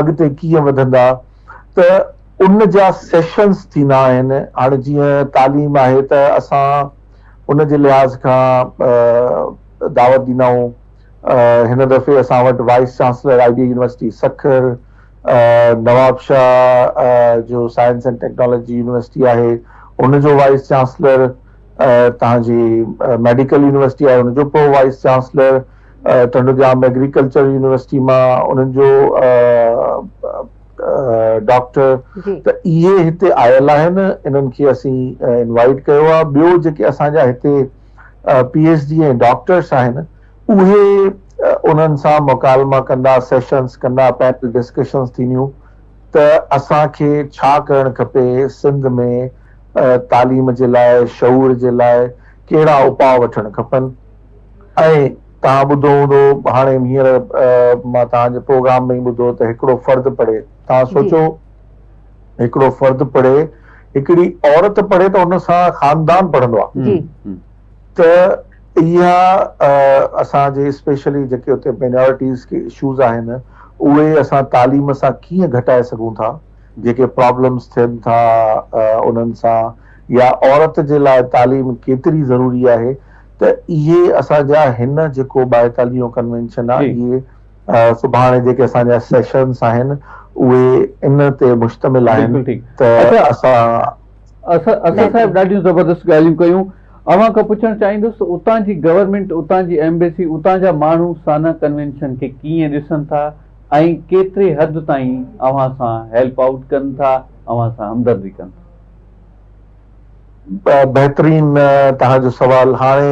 اڳتي ڪيئن وڌندا ته ان جا سيشنز ٿيندا آهن هاڻي جيئن تعليم آهي ته اسان ان جي لحاظ کان دعوت ڏيندا آهيون هن دفعي اسان وٽ vice chancellor I B university Sukkur, Nawabshah جو سائنس اينڊ ٽيڪنالاجي يونيورسٽي آهي ان جو وائيس چانسلر، توهان جي ميڊيڪل يونيورسٽي آهي ان جو pro vice chancellor, Tando Jam agriculture university مان انهن جو ڊاڪٽر ته اهي هتي آيل آهن انهن کي اسين انوائيٽ ڪيو آهي ٻيو جيڪي اسان جا هتي پي ايڇ ڊي ۽ ڊاڪٽرس آهن اهي انهن سان مڪالما ڪندا سيشنس ڪندا پينل ڊسڪشنس ٿينديون ته اسان کي ڇا ڪرڻ کپي سنڌ ۾ تعليم جي لاء شعور جي لاء ڪهڙا اپاء وٺڻ کپن ۽ توهان ٻڌو هوندو هاڻي هينئر مان توهان جي پروگرام ۾ ئي ٻڌو ته هڪڙو فرد پڙهي توهان سوچو هڪڙو فرد پڙهي هڪڙي عورت پڙهي ته ان سان خاندان پڙهندو آهي ته اها اسان جي اسپيشلي جيڪي اتي مينارٽيز کي اشوز آهن اهي اسان تعليم سان ڪيئن گهٽائي سگهون ٿا جيڪي پرابلمز ٿين ٿا انهن سان يا عورت جي لاء تعليم ڪيتري ضروري آهي ته اهي اسان جا هن جيڪو ٻائيتاليهون ڪنوينشن آ اهي سڀاڻي جيڪي اسان جا سيشنز آهن اهي ان تي مشتمل آهن ته اسان. اسد صاحب ڏاڍيون زبردست ڳالهيون ڪيون اوهان کان پڇڻ چاهيندس ته اتان جي گورنمينٽ اتان جي ايمبيسي اتان جا ماڻهو سانا ڪنوينشن کي ڪيئن ڏسن ٿا ۽ ڪيتري حد تائين اوهان سان هيلپ آئوٽ ڪن ٿا اوهان سان همدردي ڪن ٿا. بهترين توهان جو سوال هاڻي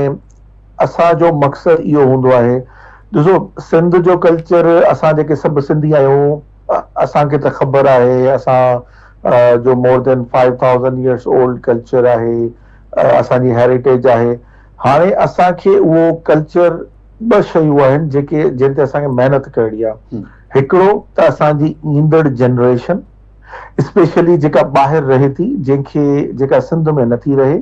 اسان جو مقصد اهو هوندو آهي ڏسو سنڌ جو ڪلچر اسان جيڪي سڀ سنڌي آهيون اسان کي ته خبر آهي اسان جو more than five thousand years old culture آهي اسان جي هيريٽيج آهي هاڻي اسان کي اهو ڪلچر ٻه شيون آهن جيڪي جن تي اسان کي محنت ڪرڻي آهي هڪڙو ته اسان جي ايندڙ جنريشن اسپيشلي جيڪا ٻاهر رهي ٿي جنهن کي جيڪا سنڌ ۾ نٿي رهي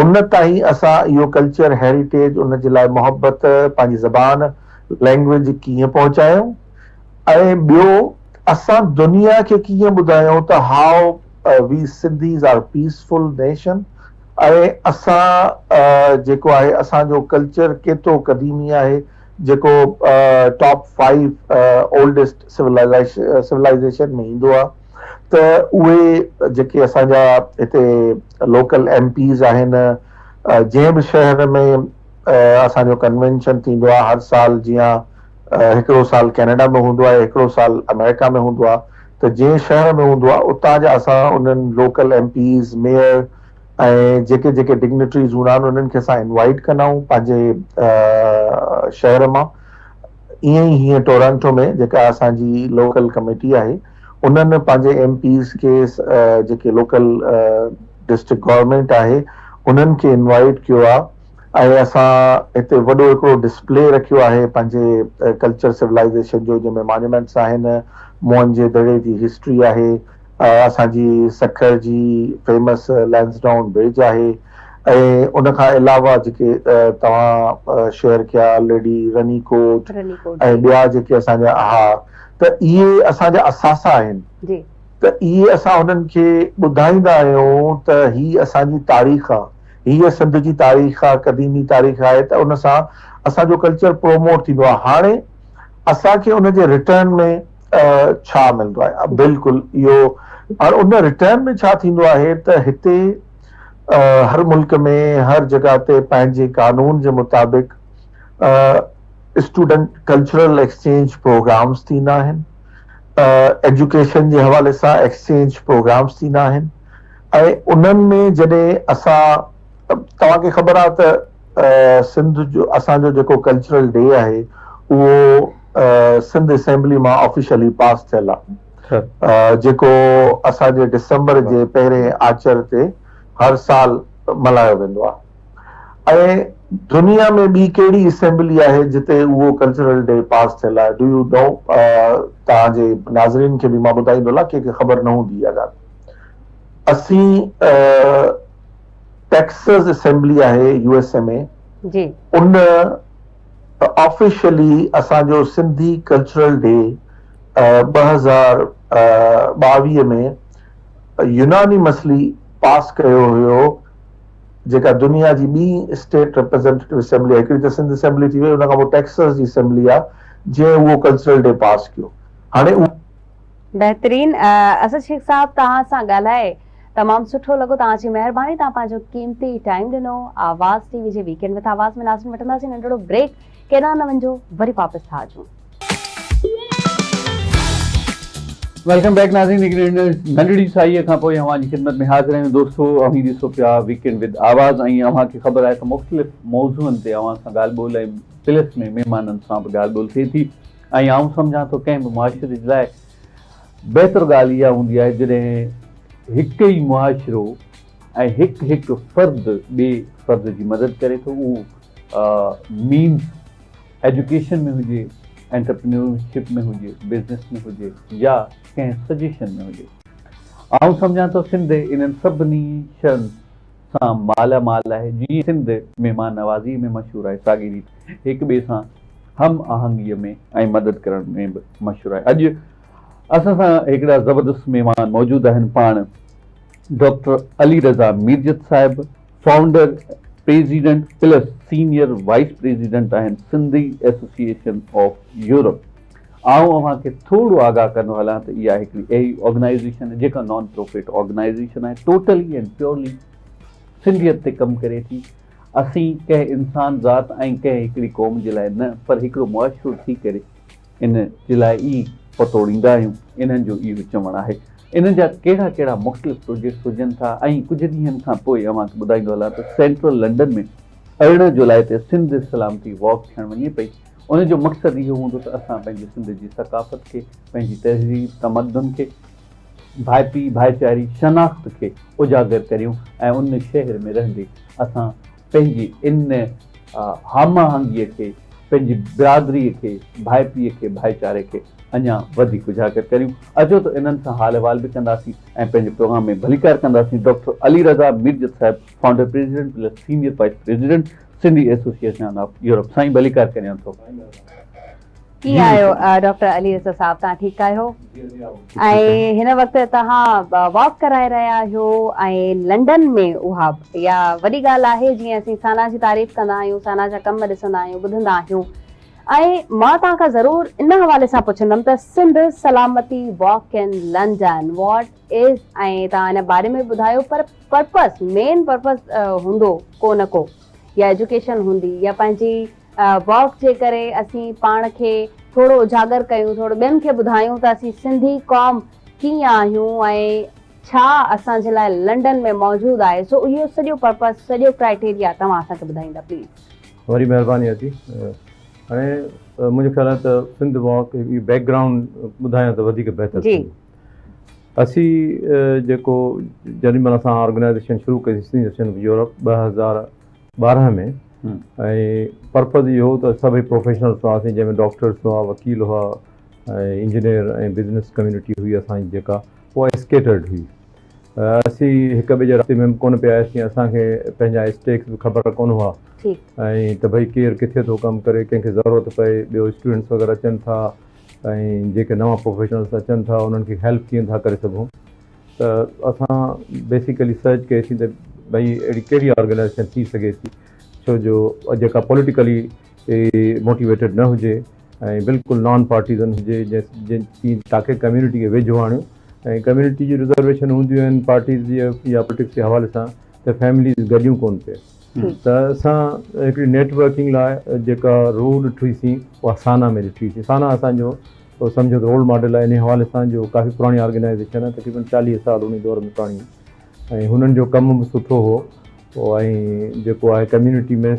ان تائين اسان اهو ڪلچر هيريٽيج ان جي لاء محبت پنهنجي زبان لينگويج ڪيئن پهچايون ۽ ٻيو اسان دنيا کي ڪيئن ٻڌايون ته how we Sindhis are peaceful nation ۽ اسان جيڪو آهي اسان جو ڪلچر ڪيترو قديمي آهي جيڪو ٽاپ فائيو اولڊسٽ سولائيزيشن ۾ ايندو آهي ته اهي جيڪي اسان جا هتي لوڪل ايم پيز آهن جنهن به شهر ۾ اسان جو ڪنوينشن ٿيندو آهي هر سال جيان هڪڙو سال ڪينيڊا ۾ هوندو آهي هڪڙو سال آمريڪا ۾ هوندو آهي ته جنهن شهر ۾ هوندو آهي اتان جا اسان انهن لوڪل ايم پيز ميئر ۽ جيڪي جيڪي ڊگنيٽريز هوندا آهن انهن کي اسان انوائيٽ ڪندا آهيون پنهنجي شهر مان ائين ئي هيئن ٽورانٽو ۾ جيڪا اسان جي لوڪل ڪميٽي آهي انهن پنهنجي ايم پيز کي جيڪي لوڪل ڊسٽرڪٽ گورنمينٽ آهي انهن کي انوائيٽ ڪيو آهي ۽ اسان هتي وڏو هڪڙو ڊسپلي رکيو آهي پنهنجي ڪلچر سولائيزيشن جو جنهن ۾ مانيومينٽس آهن موهن جي دڙي جي هسٽري آهي اسان جي سکر جي فيمس لينسڊائون برج آهي ۽ ان کان علاوه جيڪي توهان شيئر ڪيا ليڊي رني ڪوٽ ۽ ٻيا جيڪي اسان جا ها ته اهي اسان جا اثاثا آهن ته اهي اسان انهن کي ٻڌائيندا آهيون ته هي اسان جي تاريخ آ هيء سنڌ جي تاريخ آ قديمي تاريخ آهي ته ان سان اسان جو ڪلچر پروموٽ ٿيندو آ هاڻي اسان کي ان جي ريٽرن ۾ ڇا ملندو آهي؟ بلڪل اهو هاڻ ان ريٽرن ۾ ڇا ٿيندو آهي ته هتي هر ملڪ ۾ هر جڳهه تي پنهنجي قانون جي مطابق اسٽوڊنٽ ڪلچرل ايڪسچينج پروگرامز ٿيندا آهن ايجوڪيشن جي حوالي سان ايڪسچينج پروگرامز ٿيندا آهن ۽ انهن ۾ جڏهن اسان توهان کي خبر آهي ته سنڌ جو اسان جو جيڪو ڪلچرل ڊي آهي اهو سنڌ اسيمبلي مان آفيشلي پاس ٿيل آهي جيڪو اسان جي ڊسمبر جي پهرين آچر تي هر سال ملهايو ويندو آهي ۽ دنيا ۾ ٻي ڪهڙي اسيمبلي آهي جتي اهو ڪلچرل ڊي پاس ٿيل آهي do you نو توهان جي ناظرين کي به مان ٻڌائيندو هلان ڪنهن کي خبر نه هوندي اها ڳالهه اسين ٽيڪسز اسيمبلي آهي يو ايس اي ۾ جي ان آفيشلي اسان جو سنڌي ڪلچرل ڊي 2022 ۾ يونانيمسلي پاس ڪيو هيو. جيڪا دنيا جي ٻي اسٽيٽ ريپريزينٽيٽو اسيمبلي آهي، هڪڙي ته سنڌ اسيمبلي ٿي وئي ان کان پوء ٽيڪسس جي اسيمبلي آهي جنهن اهو ڪلچرل ڊي پاس ڪيو. هاڻي اهو. بهترين اسد شيخ صاحب توهان سان ڳالهائي تمام سٺو لڳو توهان جي مهرباني توهان پنهنجو قيمتي ٽائيم ڏنو آواز ٽي وي جي ويڪينڊ وٿ آواز ۾ ناظرين وٺنداسين ننڍڙو بريڪ ڪيڏانهن نه وڃجو وري واپس ٿا اچون. Welcome back ناظرين هڪڙي ننڍڙي ساهيء کان پوء اوهان جي خدمت ۾ حاضر آهيون دوستو اوهين ڏسو پيا ويڪينڊ ود آواز ۽ اوهان کي خبر آهي ته مختلف موضوعن تي اوهان سان ڳالهه ٻولهه ۽ پلس ۾ مهمانن سان به ڳالهه ٻولهه ٿئي ٿي ۽ آئون سمجهان ٿو ڪنهن به معاشري جي لاء بهتر ڳالهه اها هوندي آهي جڏهن هڪ ئي معاشرو ۽ هڪ هڪ فرد ٻئي فرد جي مدد ڪري ٿو اهو مينز ايجوڪيشن ۾ هجي، انٽرپرينيورشپ ۾ هجي، بزنس ۾ هجي يا ڪنهن سجيشن ۾ هجي. آئون سمجهان ٿو سنڌ انهن سڀني شين سان مالا مال آهي. جيئن سنڌ مهمان نوازيء ۾ مشهور آهي ساڳي ريت هڪ ٻئي سان هم آهنگيء ۾ ۽ مدد ڪرڻ ۾ به مشهور آهي. اڄ اسان سان هڪڙا زبردست مهمان موجود آهن پاڻ ڊاڪٽر علي رضا ميرجت صاحب، founder president plus senior vice president آهن سنڌي ايسوسيئيشن آف يورپ. آئون اوهان کي ٿورو آگاهه ڪندو هلان ته اها هڪڙي اهڙي آرگنائيزيشن آهي جيڪا نان پروفٽ آرگنائيزيشن آهي ٽوٽلي اينڊ پيورلي سنڌيت تي ڪم ڪري ٿي. اسين ڪنهن انسان ذات ۽ ڪنهن هڪڙي قوم جي لاء نه پر هڪڙو معاشرو ٿي ڪري ان جي لاء ئي پتوڙيندا آهيون. انهن جو اهو چوڻ آهي. انهن جا ڪهڙا ڪهڙا مختلف پروجيڪٽس هجن ٿا ۽ ڪجهه ڏينهن کان پوء اوهان کي ٻڌائيندو هلان ته سينٽرل لنڊن ۾ 18 جولاء تي سنڌ سلامتي واڪ ٿيڻ وڃي پئي ان جو مقصد اهو هوندو ته اسان پنهنجي سنڌ جي ثقافت کي پنهنجي تهذيب تمدن کي ڀائپي ڀائيچاري شناخت کي اجاگر ڪريون ۽ ان شهر ۾ رهندي اسان پنهنجي ان هم آهنگيء کي، پنهنجي برادريء کي، ڀائپيء کي، ڀائيچاري کي اڃا وڌيڪ اجاگر ڪريون. اچو ته انهن سان حال احوال به ڪنداسين ۽ پنهنجي پروگرام ۾ ڀليڪار ڪنداسين ڊاڪٽر علي رضا ميرجت صاحب founder president plus senior vice president Sindhi association of Europe سائين ڀليڪار ڪريان ٿو. ڪيئن آهيو ڊاڪٽر علي رضا صاحب توهان ٺيڪ آهيو ۽ هن وقت توهان واڪ ڪرائي رهيا آهيو ۽ لنڊن ۾ اها اها وڏي ڳالهه آهي جيئن اسين سانا جي تعريف ڪندا آهيون سانا جا ڪم ڏسندا آهيون ٻڌندا آهيون ۽ مان توهان کان ضرور ان حوالي سان پڇندم ته Sindh Salamati walk in London what is ۽ توهان ان باري ۾ ٻڌايو پر پرپس مين پرپس هوندو ڪو نه ڪو يا ايجوڪيشن هوندي يا پنهنجي واڪ جي ڪري اسين پاڻ کي ٿورو اجاگر ڪيون ٿورو ٻين کي ٻڌايون ته اسين سنڌي قوم ڪيئن آهيون ۽ ڇا اسان جي لاء لنڊن ۾ موجود آهي سو اهو سڄو پرپس سڄو ڪرائيٽيريا توهان اسان کي ٻڌائيندا پليز. وڏي مهرباني اچي هاڻي منهنجو خيال آهي ته سنڌ واڪ هي بيڪ گرائونڊ ٻڌايان ته وڌيڪ بهتر ٿيندو. اسين جيڪو جيڏي مهل اسان آرگنائيزيشن شروع ڪئي Sindhi association of Europe 2012 ۾ ۽ purpose اهو هو ته سڀئي پروفيشنلز هئاسين جنهن ۾ ڊاڪٽرز هئا وڪيل هئا ۽ انجنيئر ۽ بزنس ڪميونٽي هئي اسان جي جيڪا اها اسڪيٽرڊ هئي اسين هڪ ٻئي جي رابطي ۾ به ڪونه پيا آياسين اسان کي پنهنجا اسٽيڪس به خبر ڪونه هئا ۽ ته ڀئي ڪير ڪٿي ٿو ڪم ڪري ڪنهن کي ضرورت پئي ٻيو اسٽوڊنٽس وغيره اچن ٿا ۽ جيڪي نوان پروفيشنلز اچن ٿا انهن کي هيلپ ڪيئن ٿا ڪري سگهون ته اسان بيسيڪلي سرچ ڪئي سين ته ڀئي اهڙي ڪهڙي آرگنائيزيشن ٿي سگهي ٿي ڇو جو جيڪا پوليٽيڪلي موٽيويٽيڊ نه هجي ۽ بلڪل نان پارٽيزن هجي جنهن تاڪي ڪميونٽي کي ويجهو آڻيون ۽ ڪميونٽي جي رزرويشن هونديون آهن پارٽيز جي يا پوليٽڪس جي حوالي سان ته فيمليز گڏيون ڪون پئي ته اسان هڪڙي نيٽ ورڪنگ لاء جيڪا روح ڏٺي سين اها سانا ۾ ڏٺي سين سانا اسانجو سمجهو ته رول ماڊل آهي انهي حوالي سان جو ڪافي پراڻي آرگنائيزيشن آهي تقريبن 40 سال انهي دور ۾ پراڻي ۽ هنن جو ڪم به سٺو هو ۽ جيڪو آهي ڪميونٽي ۾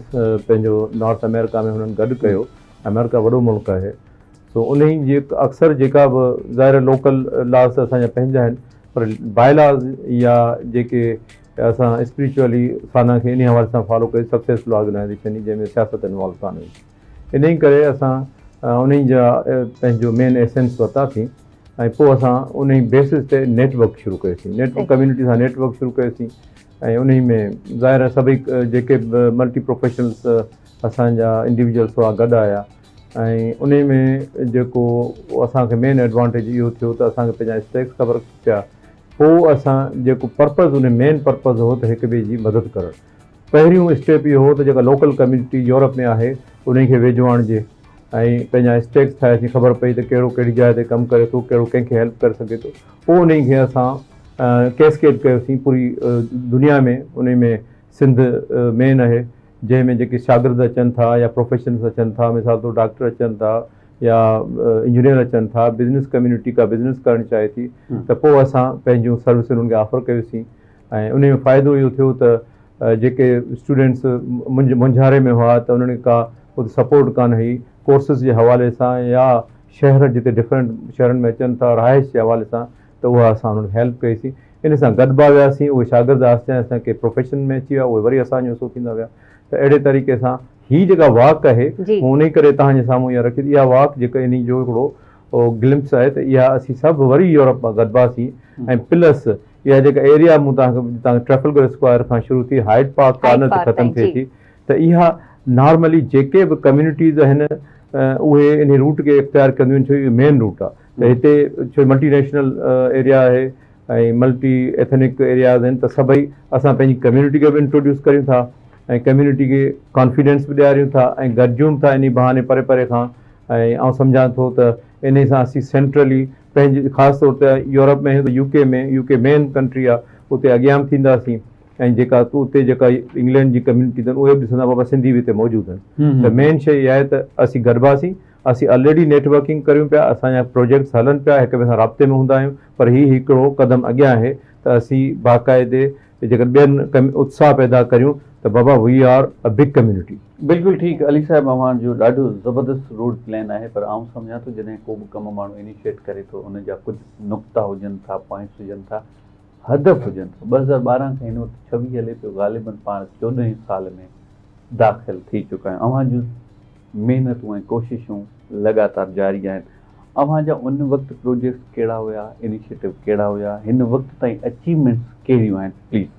پنهنجو نارٿ آمريڪا ۾ هنن گڏ ڪيو آمريڪا وڏو ملڪ آهي سو انهي جي اڪثر جيڪا به ظاهر لوڪل لاز ته اسان جا پنهنجا آهن پر باء لاز يا جيڪي اسان اسپريچوئلي سانا کي انهي حوالي سان فالو ڪيو سڪسيسفل آرگنائيزيشن جنهن ۾ سياست انوالو ڪانه هئي انهي ڪري اسان انهي جا پنهنجو مين ايسنس ورتاسين ۽ پوء اسان انهي بيسس تي نيٽ ورڪ شروع ڪيوسين نيٽ ورڪ ڪميونٽي سان نيٽ ورڪ شروع ڪيوسين ۽ انهي ۾ ظاهر آهي سڀئي جيڪي به ملٽي پروفيشنلس اسان جا انڊيويجولس هئا گڏ آيا ۽ انهي ۾ جيڪو اسان کي مين ايڊوانٽيج اهو ٿيو ته اسان کي پنهنجا اسٽيڪس خبر پيا پوء اسان جيڪو پرپز انهي مين پرپز هو ته هڪ ٻئي جي مدد ڪرڻ. پهريون اسٽيپ اهو هو ته جيڪا لوڪل ڪميونٽي يورپ ۾ آهي انهي کي ويجهو آڻجي ۽ پنهنجا اسٽيڪس ٺاهياسين خبر پئي ته ڪهڙو ڪهڙي جاء تي ڪم ڪري ٿو ڪهڙو ڪنهن کي هيلپ ڪري سگهي ٿو پوء انهي کي اسان ڪيسڪيڊ ڪيوسين پوري دنيا ۾ انهي ۾ سنڌ مين آهي جنهن ۾ جيڪي شاگرد اچن ٿا يا پروفيشنلز اچن ٿا مثال طور ڊاڪٽر اچن ٿا يا انجنيئر اچن ٿا بزنس ڪميونٽي ڪا بزنس ڪرڻ چاهي ٿي ته پوء اسان پنهنجون سروسز انهن کي آفر ڪيوسين ۽ انهي ۾ فائدو اهو ٿيو ته جيڪي اسٽوڊنٽس مونجهاري ۾ هئا ته انهن کي ڪا اتي سپورٽ ڪانه هئي ڪورسز جي حوالي سان يا شهر جتي ڊفرنٽ شهرن ۾ اچن ٿا رهائش جي حوالي سان ته اها اسان انهن کي هيلپ ڪئي سين ان سان گڏبا وياسين اهي شاگرد آهستي آهستي ڪي پروفيشن ۾ اچي ويا اهي وري اسان جو حصو ٿيندا ويا ته اهڙي طريقي سان هي جيڪا واڪ آهي مون انهي ڪري توهان جي سامهون اها رکي ته اها واڪ جيڪا انهي جو هڪڙو گلمپس آهي ته اها اسين سڀ وري يورپ مان گڏباسين ۽ پلس اها جيڪا ايريا مون توهان کي توهان ٽريفلگر اسڪوائر کان شروع ٿي هائيڊ پارڪ ڪارنر تي ختم ٿئي ٿي ته اها نارملي جيڪي به ڪميونٽيز آهن اهي انهي روٽ کي اختيار ڪنديون آهن ڇو اهو مين روٽ آهي ته هتي ڇو ملٽي نيشنل ايريا آهي ۽ ملٽي ايٿنڪ ايرياز آهن ته سڀئي اسان پنهنجي ڪميونٽي کي به انٽروڊيوس ڪريون ٿا ۽ ڪميونٽي کي ڪانفيڊنس به ڏياريون ٿا ۽ گڏجون به ٿا انهي بهاني پري پري کان ۽ آئون سمجهان ٿو ته انهي سان اسين سينٽرلي پنهنجي خاص طور تي يورپ ۾ آهيون ته U K ۾ U K main country آهي اتي اڳيان به ٿينداسين ۽ جيڪا اتي جيڪا انگلينڊ جي ڪميونٽي اٿن اهي به ڏسندا بابا سنڌي به هتي موجود آهن ته مين شيء اها آهي ته اسين گڏباسين اسين الريڊي نيٽ ورڪنگ ڪريون پيا اسان جا پروجيڪٽس هلن پيا هڪ ٻئي سان رابطي ۾ هوندا آهيون پر هي هڪڙو قدم اڳيان آهي ته اسين باقاعدي جيڪڏهن ٻين اتساهه پيدا ڪريون ته بابا we are a big community. بلڪل ٺيڪ علي صاحب اوهان جو ڏاڍو زبردست روڊ پلان آهي پر آئون سمجهان ٿو جڏهن ڪو به ڪم ماڻهو انيشيٽ ڪري ٿو ان جا ڪجهه نقطا هجن ٿا پوائنٽس هجن ٿا هدف هجن ٿا 2012 کان هن وقت 26 هلي پيو غالبن پاڻ 14 سال ۾ داخل ٿي چڪا آهيون اوهان جون محنتون ۽ ڪوششون لڳاتار جاري آهن. اوهان جا ان وقت پروجيڪٽس ڪهڙا هيا، انيشيٽو ڪهڙا هيا، هن وقت تائين اچيومينٽس ڪهڙيون آهن پليز.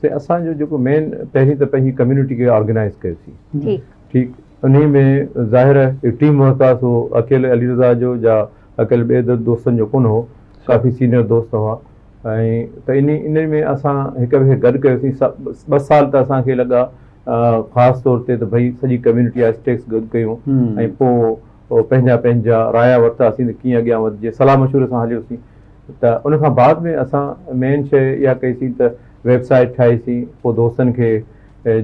سائين اسان جو جيڪو مين پهرين ته پنهنجي ڪميونٽي کي آرگنائيز ڪيوسين ٺيڪ انهي ۾ ظاهر آهي ٽيم ورڪ آهي سو اڪيلي علي رضا جو يا اڪيلي ٻئي دوستن جو ڪونه هو ڪافي سينئر دوست هئا ۽ ته انهي انهي ۾ اسان هڪ ٻئي کي گڏ ڪيوسين ٻه سال ته اسان کي لڳا خاص طور تي ته ڀئي سڄي ڪميونٽي جا اسٽيڪس گڏ ڪيون ۽ پوء پنهنجا پنهنجا رايا ورتاسين ته ڪيئن اڳيان وڌجي صلاح مشوري سان هليوسين ته ان کان بعد ۾ اسان مين شيء اها ڪئي سين ته ويب سائيٽ ٺاهي سين پوء دوستن کي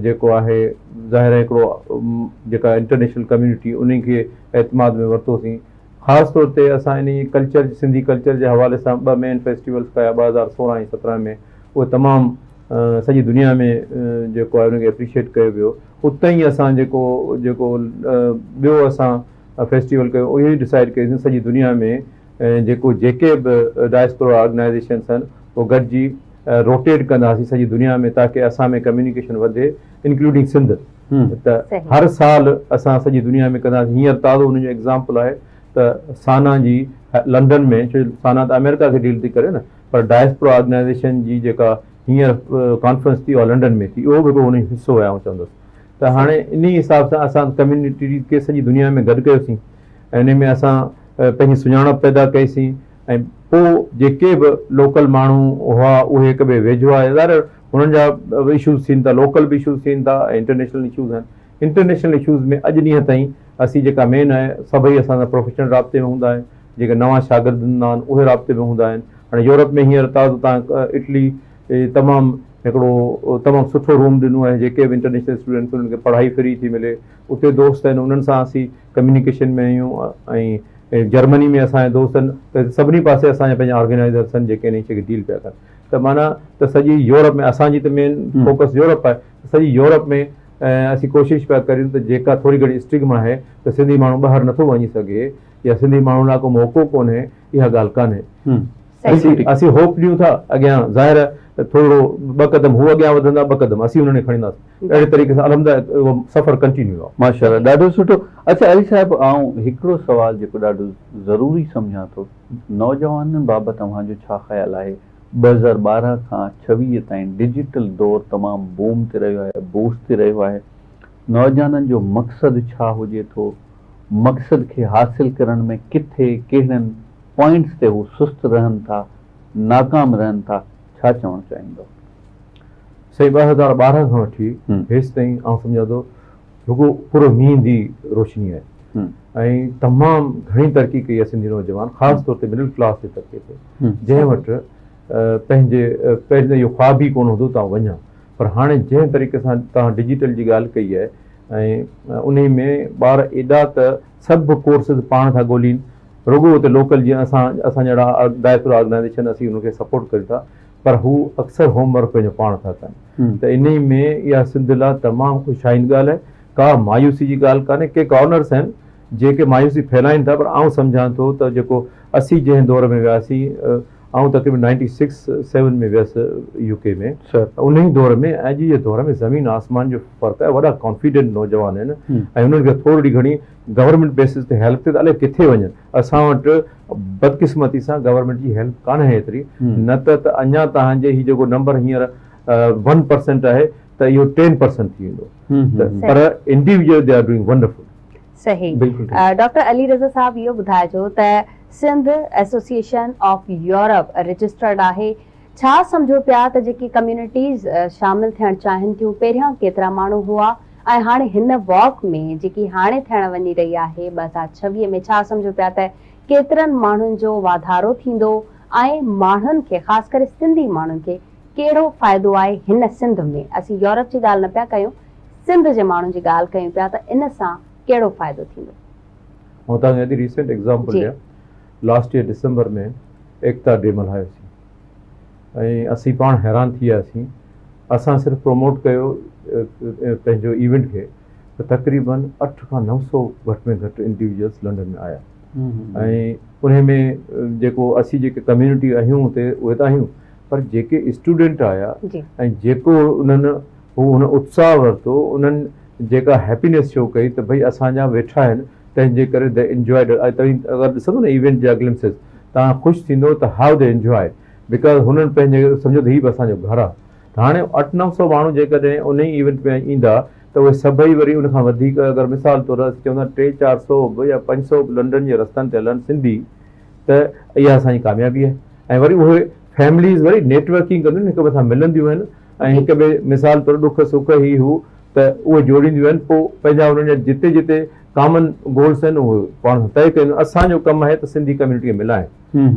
جيڪو آهي ظاهر آهي هڪڙو جيڪا انٽرنيشنل ڪميونٽي انهي کي اعتماد ۾ ورتوسين خاص طور تي اسان انهي ڪلچر سنڌي ڪلچر جي حوالي سان ٻه مين فيسٽيولز ڪيا 2016 ۽ 17 ۾ اهي تمام سڄي دنيا ۾ جيڪو آهي ان کي اپريشيٽ ڪيو ويو اتي ئي اسان جيڪو جيڪو ٻيو اسان فيسٽيول ڪيو اهو ئي ڊسائيڊ ڪيوسين سڄي دنيا ۾ جيڪو جيڪي به ڊائسپورا آرگنائيزيشنس آهن اهي گڏجي روٽيٽ ڪنداسين سڄي دنيا ۾ تاڪه اسان ۾ ڪميونيڪيشن وڌي انڪلوڊنگ سنڌ ته هر سال اسان سڄي دنيا ۾ ڪنداسين هينئر تازو ان جو ايگزامپل آهي ته سانا جي لنڊن ۾ ڇو سانا ته آمريڪا کي ڊيل ٿي ڪري نه پر ڊائسپورا آرگنائيزيشن جي جيڪا هينئر ڪانفرنس ٿي اها لنڊن ۾ ٿي اهو به هڪڙو ان جو حصو آهي آئون چوندس ته هاڻي انهي حساب سان اسان ڪميونٽي کي سڄي دنيا ۾ گڏ ڪيوسين ۽ انهي ۾ اسان پنهنجي سڃاڻپ پيدا ڪئيسين ۽ پوء جيڪي به لوڪل ماڻهو هئا اهي هڪ ٻئي ويجهو آيا ظاهر آهي هنن جا به اشوز ٿين ٿا لوڪل به اشوز ٿين ٿا ۽ انٽرنيشنل اشوز آهن انٽرنيشنل اشوز ۾ اڄ ڏينهن تائين اسين جيڪا مين آهي سڀئي اسان سان پروفيشنل رابطي ۾ هوندا آهن جيڪي نوان شاگرد هوندا آهن اهي رابطي ۾ هوندا آهن هاڻي يورپ ۾ هينئر تازو تان اٽلي تمام هڪڙو تمام سٺو روم ڏنو آهي جيڪي به انٽرنيشنل اسٽوڊنٽس انهن کي پڙهائي فري ٿي ملي اتي دوست آهن انهن سان اسين ڪميونيڪيشن ۾ آهيون ۽ جرمني ۾ اسان جا دوست آهن ته سڀني پاسي اسان جا پنهنجا آرگنائزرس آهن جيڪي انهي شي کي ڊيل پيا ڪن ته معنيٰ ته سڄي يورپ ۾ اسان جي ته مين فوڪس يورپ آهي سڄي يورپ ۾ اسين ڪوشش پيا ڪريون ته جيڪا ٿوري گهڻي اسٽگما آهي ته سنڌي ماڻهو ٻاهر نٿو وڃي سگهي يا سنڌي ماڻهن لاء ڪو موقعو ڪونهي اها ڳالهه ڪانهي اسين هوپ ڏيون ٿا اڳيان ظاهر آهي ته ٿورڙو ٻه قدم هو اڳيان وڌندا ٻه قدم اسين انهن کي کڻينداسين اهڙي طريقي سان الحمد اهو سفر ڪنٽينيو آهي. ماشاء الله ڏاڍو سٺو اڇا علي صاحب آئون هڪڙو سوال جيڪو ڏاڍو ضروري سمجهان ٿو نوجوانن بابت اوهان جو ڇا خيال آهي؟ 2012 کان 26 تائين ڊجيٽل دور تمام بوم تي رهيو آهي، بوسٽ تي رهيو آهي. نوجوانن جو مقصد ڇا هجي ٿو؟ مقصد کي حاصل ڪرڻ ۾ ڪٿي ڪهڙن پوائنٽس تي هو سست رهن ٿا، ناڪام رهن ٿا، ڇا چوڻ چاهيندؤ؟ سائين 2012 کان وٺي هيستائين آئون سمجهان ٿو رڳو پورو مينهن جي روشني آهي ۽ تمام گهڻي ترقي ڪئي آهي سنڌي نوجوان خاص طور تي مڊل ڪلاس جي طبقي تي جنهن وٽ پنهنجي پهرين ته اهو خواب ئي ڪونه هوندو ته آئون وڃان پر هاڻي جنهن طريقي سان توهان ڊجيٽل جي ڳالهه ڪئي آهي ۽ انهي ۾ ٻار ايڏا ته سڀ ڪورسز پاڻ ٿا ڳولين رڳو اتي لوڪل جيئن اسان اسان جهڙا ڊائسپورا آرگنائيزيشن اسين انهن کي سپورٽ ڪريون ٿا پر هو اڪثر هوم ورڪ پنهنجو پاڻ ٿا ڪن ته انهي ۾ اها سنڌ لا تمام خوش آئند ڳالهه آهي ڪا مايوسي جي ڳالهه ڪانهي ڪي ڪارنرس آهن جيڪي مايوسي ڦهلائين ٿا پر آئون سمجهان ٿو ته جيڪو اسين جنهن دور ۾ وياسين آئون تقريبن نائنٽي سڪس سيون ۾ ويس يو ڪي ۾ انهي دور ۾ ۽ اڄ جي دور ۾ زمين آسمان جو فرق آهي وڏا ڪانفيڊنٽ نوجوان آهن ۽ انهن کي ٿورڙي گهڻي گورنمينٽ بيسز تي هيلپ ٿئي ته الائي ڪٿي وڃن اسان وٽ بدقسمتي سان گورنمينٽ جي هيلپ ڪانهي ايتري نه ته ته اڃا تهان جي هي جيڪو نمبر هينئر ون پرسنٽ آهي ته اهو ٽين پرسنٽ ٿي ويندو پر individual they are doing wonderful. صحيح ڊاڪٽر علي رضا صاحب اهو ٻڌائجو ته Sindh association of Europe registered آهي ڇا سمجهو پيا ته جيڪي ڪميونٽيز شامل ٿيڻ چاهين ٿيون پهريان ڪيترا ماڻهو هئا ۽ هاڻي هن واڪ ۾ جيڪي هاڻي ٿيڻ وڃي رهي آهي 2026 ۾ ڇا سمجهو پيا ته ڪيترن ماڻهن جو واڌارو ٿيندو ۽ ماڻهن کي خاص ڪري سنڌي ماڻهن کي ڪهڙو فائدو آهي هن سنڌ ۾ اسين يورپ جي ڳالهه نه پيا ڪيون سنڌ جي ماڻهن جي ڳالهه ڪيون پيا ته ان سان ڪهڙو فائدو ٿيندو. آئون توهان کي ادي ريسينٽ ايگزامپل ڏيان لاسٽ ييئر ڊسمبر ۾ ايڪتا ڊي ملهايوسين ۽ اسين پاڻ حيران ٿي وياسين اسان صرف پروموٽ ڪيو پنهنجو ايونٽ کي ته تقريبن اٺ کان نو سو گهٽ ۾ گهٽ انڊيويجلس لنڊن ۾ آيا ۽ انهي ۾ جيڪو اسين جيڪي ڪميونٽي آهيون اتي اهي ته آهيون پر جيڪي اسٽوڊنٽ آيا ۽ جيڪو انهن هو ان اتساهه ورتو انهن جيڪا هيپينيس شو ڪئي ته ڀئي اسان جا ويٺا آهن تنهن جي ڪري the enjoyed توهين اگر ڏسندو نه ايونٽ جا گلمسز توهان خوش ٿيندو ته هائو the enjoy because هنن پنهنجي سمجهيو ته هي به اسان جو گهر آهي ته هاڻي اٺ نو سو ماڻهو جيڪڏهن انهي ايونٽ ۾ ايندا ته اهي سڀئي وري ان کان وڌيڪ اگر مثال طور اسين چون ٿا ٽي چار سو به يا پنج سو به لنڊن جي رستن تي هلن سنڌي ته اها اسان جي ڪاميابي آهي ۽ وري اهي فيمليز وري نيٽ ورڪنگ ڪنديون آهن هڪ ٻئي سان ملنديون آهن ۽ هڪ ٻئي مثال طور ڏک سک هي هو ته اهي جوڙينديون آهن پوء پنهنجا انهن جا جتي جتي ڪامن گولس آهن اهي پاڻ سان طئي ڪنديون اسان جو ڪم آهي ته سنڌي ڪميونٽي کي ملائڻ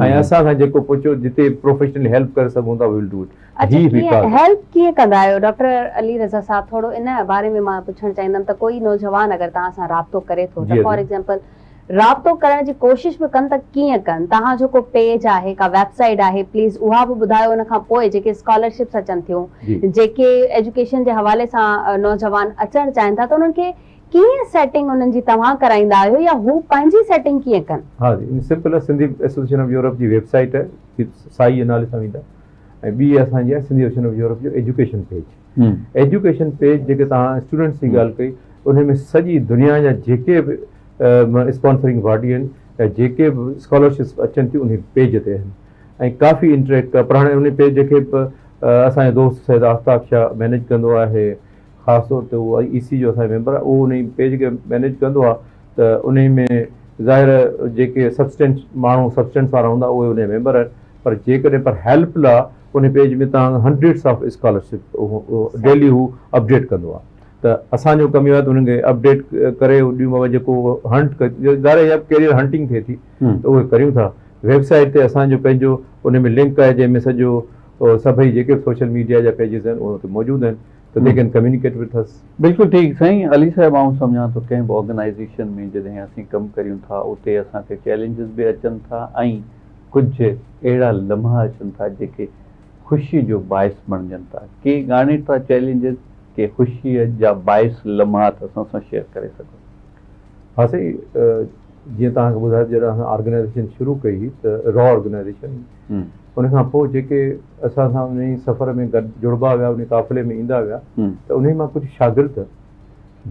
۽ اسان کان جيڪو پڇو جتي پروفيشنلي هيلپ ڪري سگهون ٿا وي will do it. اڇا ڪيئن هيلپ ڪيئن ڪندا آهيو ڊاڪٽر علي رضا صاحب ٿورو ان باري ۾ مان پڇڻ چاهيندم ته ڪوئي نوجوان اگر توهان سان رابطو ڪري ٿو ته فار ايگزامپل رابطو ڪرڻ جي ڪوشش به ڪن ته ڪيئن ڪن توهان جو ڪو پيج آهي ڪا ويب سائيٽ آهي پليز اها به ٻڌايو ان کان پوء جيڪي اسڪالرشپس اچن ٿيون جيڪي ايجوڪيشن جي حوالي سان نوجوان اچڻ چاهين ٿا ته انهن کي ڪيئن سيٽنگ انهن جي توهان ڪرائيندا آهيو يا هو پنهنجي سيٽنگ ڪيئن ڪن؟ ها جي سمپل آهي سنڌي ايسوسيئيشن آف يورپ جي ويب سائيٽ آهي سائي جي نالي سان ويندا ۽ ٻي اسان جي آهي سنڌي ايسوسيئيشن آف يورپ جو ايجوڪيشن پيج ايجوڪيشن پيج جيڪي توهان اسٽوڊنٽس جي ڳالهه ڪئي ان ۾ سڄي دنيا جا جيڪي به اسپانسرنگ باڊي آهن يا جيڪي به اسڪالرشپس اچن ٿيون ان پيج تي آهن ۽ ڪافي انٽريڪٽ پر هاڻي ان پيج کي به اسان جو دوست سيد آفتاب شاهه مينيج ڪندو آهي خاص طور تي اهو اي سي جو اسان جو ميمبر آهي اهو انهي پيج کي مينيج ڪندو آهي ته انهي ۾ ظاهر آهي جيڪي سبسٽينس ماڻهو سبسٽينس وارا هوندا اهي انهي جا ميمبر آهن پر جيڪڏهن پر هيلپ لا انهي پيج ۾ توهان هنڊريڊس آف اسڪالرشپ ڊيلي هو اپڊيٽ ڪندو آهي ته اسان جو ڪم اهو آهي ته انهن کي اپڊيٽ ڪري ڏيون بابا جيڪو هنٽ ظاهر آهي ڪيريئر هنٽنگ ٿئي ٿي ته اهي ڪريون ٿا ويب سائيٽ تي اسان جو پنهنجو ان ۾ لنڪ آهي جنهن ۾ سڄو سڀئي جيڪي به سوشل ميڊيا جا پيجز آهن اهي اتي موجود آهن ته the can communicate with us. بلڪل ٺيڪ سائين علي صاحب آئون سمجهان ٿو ڪنهن به آرگنائيزيشن ۾ جڏهن اسين ڪم ڪريون ٿا اتي اسان کي چئلينجز به اچن ٿا ۽ ڪجهه اهڙا لمحا اچن ٿا جيڪي خوشي جو باعث بڻجن ٿا ڪي ڳاڻيٽا چئلينجز ڪي خوشي جا باعث لمحات اسان سان شيئر ڪري سگهو. ها سائين جيئن توهان کي ٻڌايو جڏهن اسان آرگنائيزيشن شروع ڪئي هئي ته را آرگنائيزيشن ان کان پوء جيڪي اسان سان انهي سفر ۾ گڏ جڙبا ويا انهي قافلي ۾ ايندا ويا ته انهي مان ڪجهه شاگرد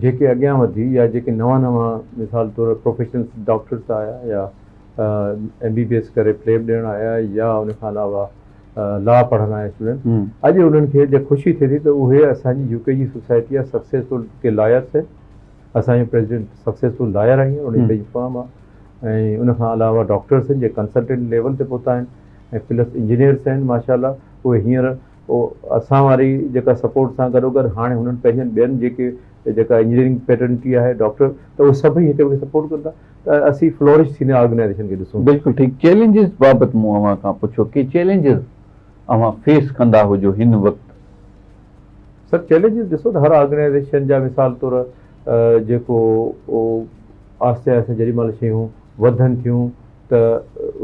جيڪي اڳيان وڌي يا جيڪي نوان نوان مثال طور پروفيشنل ڊاڪٽرس آيا يا ايم بي بي ايس ڪري پليب ڏيڻ آيا يا ان کان علاوه لا پڙهڻ آيا اسٽوڊنٽ اڄ انهن کي جي خوشي ٿئي ٿي ته اهي اسان جي يو ڪي جي سوسائٽي جا سڪسيسفل ڪي لائرس آهن اسان جو پريزيڊنٽ سڪسيسفل لائر آهي ان جي پنهنجي فرم آهي ۽ ان کان علاوه ڊاڪٽرس آهن جيڪي ڪنسلٽنٽ ليول تي پهتا آهن ۽ پلس انجنيئرس آهن ماشاء الله اهي هينئر اسان واري جيڪا سپورٽ سان گڏوگڏ هاڻي هنن پنهنجن ٻين جيڪي جيڪا انجنيئرنگ فيٽرنٽي آهي ڊاڪٽر ته اهي سڀئي هڪ ٻئي کي سپورٽ ڪن ٿا ته اسين فلورش ٿيندي آرگنائيزيشن کي ڏسون. بلڪل ٺيڪ چئلينجز بابت مون اوهان کان پڇيو ڪي چئلينجز اوهان فيس ڪندا هجو هن وقت. سر چئلينجز ڏسو ته هر آرگنائيزيشن جا مثال طور جيڪو آهستي آهستي جيڏي مهل شيون وڌن ٿيون ته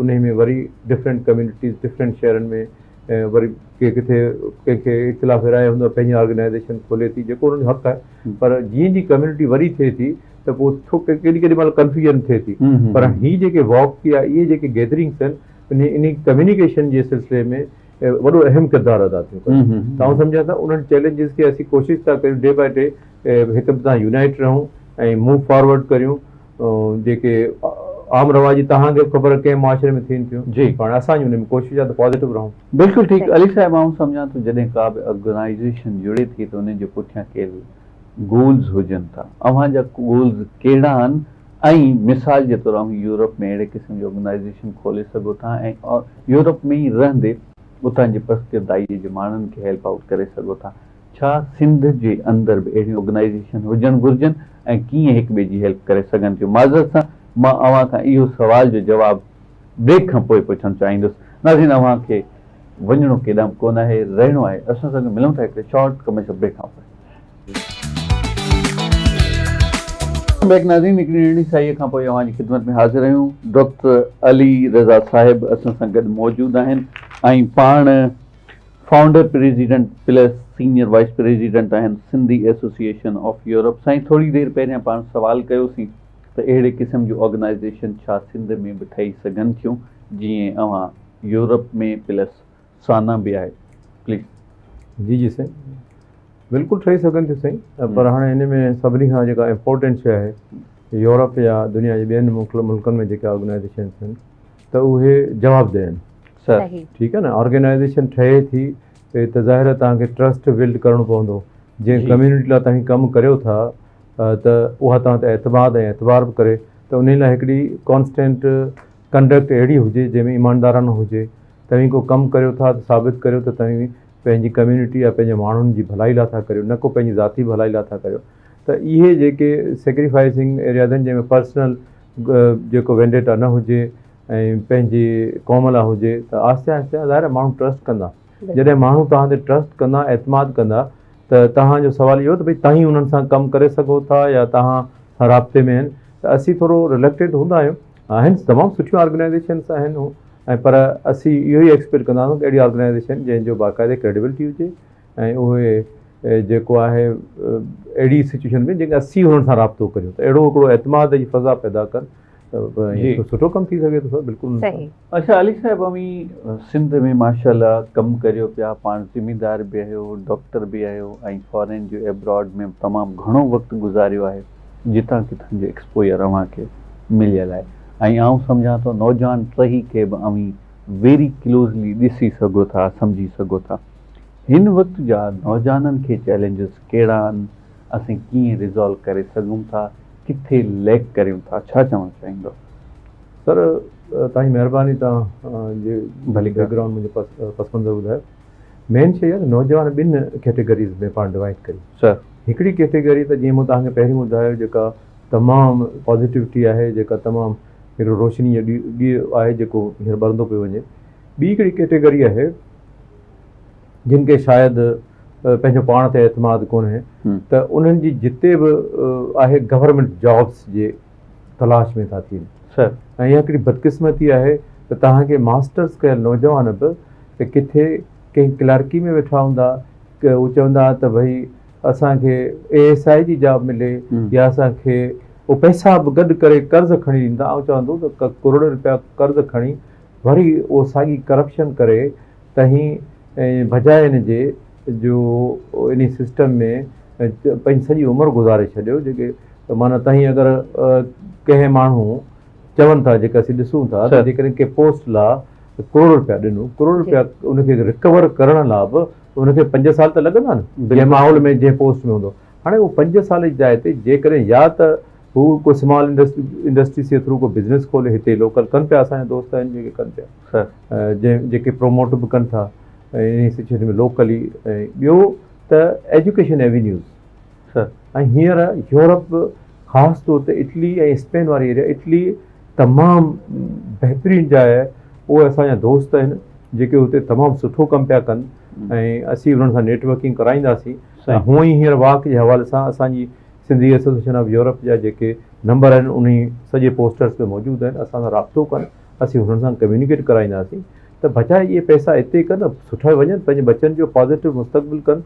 انهي ۾ وري ڊفرنٽ ڪميونٽيز ڊفرنٽ شهرن ۾ وري ڪي ڪٿي ڪنهن کي اختلاف راء هوندو آهي پنهنجي آرگنائيزيشن کولي ٿي جيڪو انهن جو حق آهي پر جيئن جي ڪميونٽي وڏي ٿئي ٿي ته پوء ٿو ڪيڏي ڪيڏي مهل ڪنفيوزن ٿئي ٿي پر هي جيڪي واڪ يا اهي جيڪي گيدرنگس آهن انهي انهي ڪميونيڪيشن جي سلسلي ۾ وڏو اهم ڪردار ادا ٿيون ڪن ته آئون سمجهان ته انهن چئلينجز کي اسين ڪوشش ٿا ڪريون ڊي باء ڊي هڪ ٻئي سان يونائيٽ رهون ۽ موو فارورڊ ڪريون جيڪي عام رواجي توهان کي به خبر ڪنهن معاشري ۾ ٿين ٿيون جي پاڻ اسان جي ان ۾ ڪوشش آهي ته پازيٽو رهون. بلڪل ٺيڪ علي صاحب آئون سمجهان ٿو جڏهن ڪا به آرگنائيزيشن جڙي ٿي ته ان جي پٺيان ڪي گولز هجن ٿا اوهان جا گولز ڪهڙا آهن ۽ مثال جي طور اوهين يورپ ۾ اهڙي قسم جي آرگنائيزيشن کولي سگهو ٿا ۽ يورپ ۾ ئي رهندي اتان جي پسگردائي جي ماڻهن کي هيلپ آئوٽ ڪري سگهو ٿا ڇا سنڌ جي اندر به اهڙيون آرگنائيزيشن هجڻ گهرجن ۽ ڪيئن هڪ ٻئي جي هيلپ ڪري سگهن ٿيون؟ معذرت سان مان اوهان کان اهو سوال جو جواب بريڪ کان پوء پڇڻ چاهيندس. ناظرين اوهان کي وڃڻو ڪيڏانهن به ڪونه آهي، رهڻو آهي اسان سان گڏ. ملون ٿا هڪڙي شارٽ ڪمرشل بريڪ کان پوء. Welcome back ناظرين هڪڙي ننڍڙي ساهيء کان پوء اوهان جي خدمت ۾ حاضر آهيون. ڊاڪٽر علي رضا صاحب اسان سان گڏ موجود آهن ۽ پاڻ founder president plus senior vice president آهن سنڌي ايسوسيئيشن آف يورپ. سائين ٿوري دير پهريان پاڻ سوال ڪيوسين ته اهڙي قسم جون آرگنائيزيشن ڇا سنڌ ۾ به ٺهي سگهن ٿيون جيئن اوهان يورپ ۾ پلس سانا به آهي پليز. جي جي سائين بلڪل ٺهي سگهن ٿيون سائين پر هاڻي ان ۾ سڀني کان جيڪا امپورٽنٽ شيء آهي يورپ يا دنيا جي ٻين ملڪن ۾ جيڪي آرگنائيزيشنس آهن ته اهي جوابده آهن. سر. ٺيڪ آهي نه آرگنائيزيشن ٺهي ٿي ته ظاهر آهي توهان کي ٽرسٽ بلڊ ڪرڻو پوندو جنهن ڪميونٽي لاء توهين ڪم ڪريو ٿا ته اها توهان تي اعتماد ۽ اعتبار به ڪري ته انهي لاء هڪڙي ڪانسٽنٽ ڪنڊڪٽ اهڙي هجي جنهن ۾ ايماندارانه هجي توهين ڪو ڪم ڪريو ٿا ته ثابت ڪريو ته توهين پنهنجي ڪميونٽي يا پنهنجي ماڻهن جي ڀلائي لاء ٿا ڪريو نه ڪو پنهنجي ذاتي ڀلائي لاء ٿا ڪريو ته اهي جيڪي سيڪريفائسنگ ايرياز آهن جنهن ۾ پرسنل جيڪو وينڊيٽا نه هجي ۽ پنهنجي قوم لاء هجي ته آهستي آهستي ظاهر آهي ماڻهو ٽرسٽ ڪندا جڏهن ماڻهو توهان تي ٽرسٽ ڪندا اعتماد ڪندا ته توهان جو سوال اهو ته ڀئي توهين انهن سان ڪم ڪري سگهو ٿا يا توهان سان رابطي ۾ آهن ته اسين ٿورو رلڪٽنٽ هوندا آهيون آهن تمام سٺيون آرگنائيزيشنس آهن هو ۽ پر اسين اهو ئي ايڪسپيڪٽ ڪندا آهيون ته اهڙي آرگنائيزيشن جنهن جو باقاعدي ڪريڊبلٽي هجي ۽ اهي جيڪو آهي اهڙي سچويشن ۾ جيڪي اسين انهن سان رابطو ڪريون ته اهڙو هڪڙو اعتماد جي فضا پيدا ڪن ته سٺو ڪم ٿي سگهي ٿو سر بلڪل. صحيح. اڇا علي صاحب اوهين سنڌ ۾ ماشاءالله ڪم ڪريو پيا پاڻ زميندار به آهيو ڊاڪٽر به آهيو ۽ فارين جو ابراڊ ۾ تمام گهڻو وقت گذاريو آهي جتان ڪٿان جو ايڪسپوئر اوهان کي مليل آهي ۽ آئون سمجهان ٿو نوجوان ٽهي کي به اوهين ويري ڪلوزلي ڏسي سگهو ٿا سمجهي سگهو ٿا هن وقت جا نوجوانن کي چئلينجز ڪهڙا آهن اسين ڪيئن ريزالو ڪري سگهون ٿا، ڪٿي ليڪ ڪريون ٿا، ڇا چوڻ چاهيندؤ؟ سر توهان جي مهرباني توهان جي ڀلي بيڪ گرائونڊ منهنجو پس منظر ٻڌايو. مين شيء اها ته نوجوان ٻن ڪيٽيگريز ۾ پاڻ ڊوائيڊ ڪريون. سر. هڪڙي ڪيٽيگري ته جيئن مون توهان کي پهرين ٻڌايو جيڪا تمام پازيٽوٽي آهي جيڪا تمام هڪڙو روشني جو ڏيئو آهي جيڪو هينئر ٻرندو پيو وڃي. ٻي هڪڙي ڪيٽيگري آهي جن کي شايد پنهنجو پاڻ تي اعتماد ڪونهي ته انهن جي جتي به آهي گورنمينٽ جابس جي تلاش ۾ ٿا ٿين سر ۽ اها هڪڙي بدقسمتي آهي ته توهان کي ماسٽرس ڪيل نوجوان به ته ڪٿي ڪنهن ڪلارڪي ۾ ويٺا هوندا هو چوندا ته ڀئي اسان کي اي ايس I جي جاب ملي يا اسان کي هو پئسا به گڏ ڪري قرض کڻي ڏيندا آئون چوان ٿو ته ڪروڙين روپيا قرض کڻي وري اهو ساڳي ڪرپشن ڪري تهين بجاء ان جي جو انهي سسٽم ۾ پنهنجي سڄي عمر گذاري ڇڏيو جيڪي معنيٰ تهين اگر ڪنهن ماڻهو چون ٿا جيڪا اسين ڏسون ٿا ته جيڪڏهن ڪنهن پوسٽ لا ڪروڙ روپيا ڏنو ڪروڙ روپيا ان کي رڪور ڪرڻ لا به ان کي 5 سال ته لڳندا نه جنهن ماحول ۾ جنهن پوسٽ ۾ هوندو هاڻي اهو 5 سال جي جاء تي جيڪڏهن يا ته هو ڪو سمال انڊسٽريز جي ٿرو ڪو بزنس کولي هتي لوڪل ڪن پيا اسان جا دوست آهن جيڪي ڪن پيا جيڪي پروموٽ به ڪن ٿا انهي سچوئيشن ۾ لوڪلي ۽ ٻيو ته ايجوڪيشن ايوينيوز ۽ هينئر يورپ خاص طور تي اٽلي ۽ اسپين واري ايريا اٽلي تمام بهترين جاء آهي اهي اسان جا دوست آهن جيڪي اتي تمام سٺو ڪم پيا ڪن ۽ اسين انهن سان نيٽ ورڪنگ ڪرائينداسين ۽ هونئن ئي هينئر واڪ جي حوالي سان اسان جي سنڌي ايسوسيئيشن آف يورپ جا جيڪي نمبر آهن انهي سڄي پوسٽرس ۾ موجود آهن اسان سان رابطو ڪن اسين انهن سان ڪميونيڪيٽ ڪرائينداسين ته بجاء اهي پئسا اتي ڪن سٺا وڃن پنهنجي ٻچن جو پازيٽو مستقبل ڪن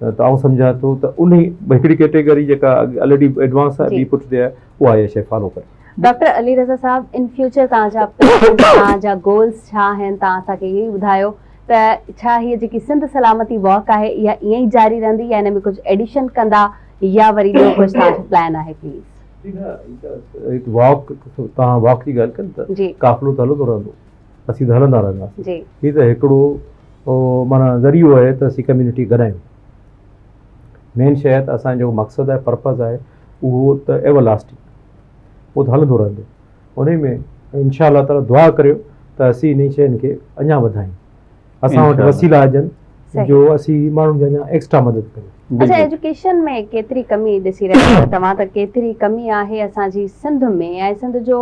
ته آئون سمجهان ٿو ته انهي هڪڙي ڪيٽيگري جيڪا الريڊي ايڊوانس آهي ٻي پٺتي آهي اها اها شيء فالو ڪري. ڊاڪٽر علي رضا صاحب ان فيوچر توهان جا پلانز توهان جا گولز ڇا آهن توهان اسان کي اهو ئي ٻڌايو ته ڇا هيء جيڪي سنڌ سلامتي واڪ آهي اها ائين ئي جاري رهندي يا ان ۾ ڪجهه ايڊيشن ڪندا يا وري ٻيو ڪجهه توهان جو پلان آهي پليز. هڪ واڪ توهان واڪ جي ڳالهه ڪن ته قافلو ته هلندو رهندو اسين ته هلندا رهنداسين هي ته هڪڙو معنيٰ ذريعو آهي ته اسين ڪميونٽي گڏايون مين شيء آهي ته اسان جو مقصد آهي پرپز آهي اهو ته ايور لاسٽنگ اهو ته هلندو رهندو انهي ۾ انشاء الله تعالي دعا ڪريو ته اسين انهي شين کي اڃا وڌايون اسان وٽ وسيلا هجن جو اسين ماڻهن جي اڃا ايڪسٽرا مدد ڪريون. اڇا ايجوڪيشن ۾ ڪيتري ڪمي ڏسي رهيا آهيو توهان ته ڪيتري ڪمي آهي اسان جي سنڌ ۾ ۽ سنڌ جو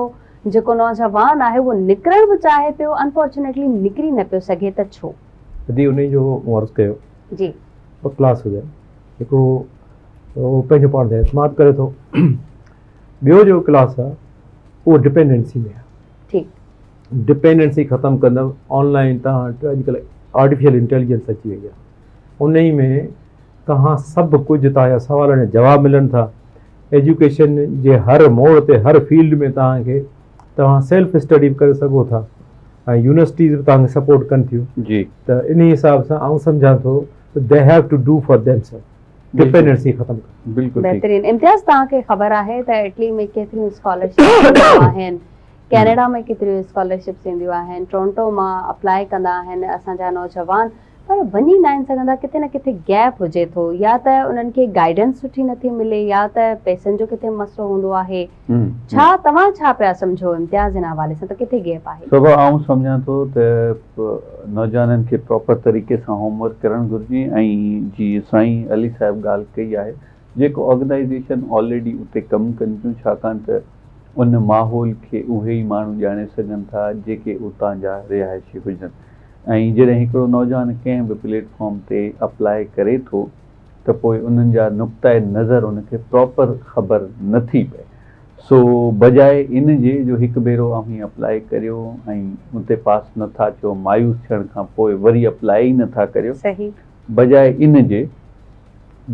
جيڪو نوجوان آهي اهو نڪرڻ به چاهي پيو انفارچونيٽلي نڪري نه پيو سگهي ته ڇو؟ ادي انهي جو مون عرض ڪيو. جي. ٻه ڪلاس هجن هڪڙو اهو پنهنجو پاڻ تي اعتماد ڪري ٿو ٻيو جيڪو ڪلاس آهي اهو ڊپينڊنسي ۾ آهي. ٺيڪ. ڊپينڊنسي ختم ڪندو آن لائن تان اڄڪلهه آرٽيفيشل انٽيليجنس اچي وئي آهي انهي ۾ توهان سڀ ڪجهه توهان جا سوالن جا جواب ملن ٿا ايجوڪيشن جي هر موڙ تي هر فيلڊ ۾ توهان کي توهان سيلف اسٽڊي به ڪري سگهو ٿا ۽ يونيورسٽيز به توهان کي سپورٽ ڪن ٿيون جي ته انهي حساب سان آئون سمجهان ٿو ته they have to do for them self dependency ختم ڪن. بلڪل ٺيڪ. بهترين امتياز توهان کي خبر آهي ته اٽلي ۾ ڪيتريون اسڪالرشپس اينديون آهن ڪينيڊا ۾ ڪيتريون اسڪالرشپس اينديون آهن ٽورنٽو مان اپلائي ڪندا آهن اسان جا نوجوان پر وڃي ناهن سگهندا ڪٿي نه ڪٿي گيپ هجي ٿو يا ته انهن کي گائيڊنس سٺي نٿي ملي يا ته پئسن جو ڪٿي مسئلو هوندو آهي ڇا توهان ڇا پيا سمجهو امتياز ان حوالي سان ته ڪٿي گيپ آهي؟ صبا آئون سمجهان ٿو ته نوجوانن کي پراپر طريقي سان هوم ورڪ ڪرڻ گهرجي ۽ جيئن سائين علي صاحب ڳالهه ڪئي آهي جيڪو آرگنائيزيشن آلريڊي اتي ڪم ڪن ٿيون ڇاڪاڻ ته ان ماحول کي اهي ئي ماڻهو ڄاڻي سگهن ٿا جيڪي اتان جا رهائشي هجن ۽ جڏهن هڪڙو نوجوان ڪنهن به پليٽ فارم تي اپلاء ڪري ٿو ته پوء انهن جا نقطه نظر ان کي پراپر خبر نه ٿي پئي سو بجاء ان جي جو هڪ ڀيرو اوهين اپلاء ڪريو ۽ اتي پاس نه ٿا ٿيو مايوس ٿيڻ کان پوء وري اپلاء ئي نه ٿا ڪريو بجاء ان جي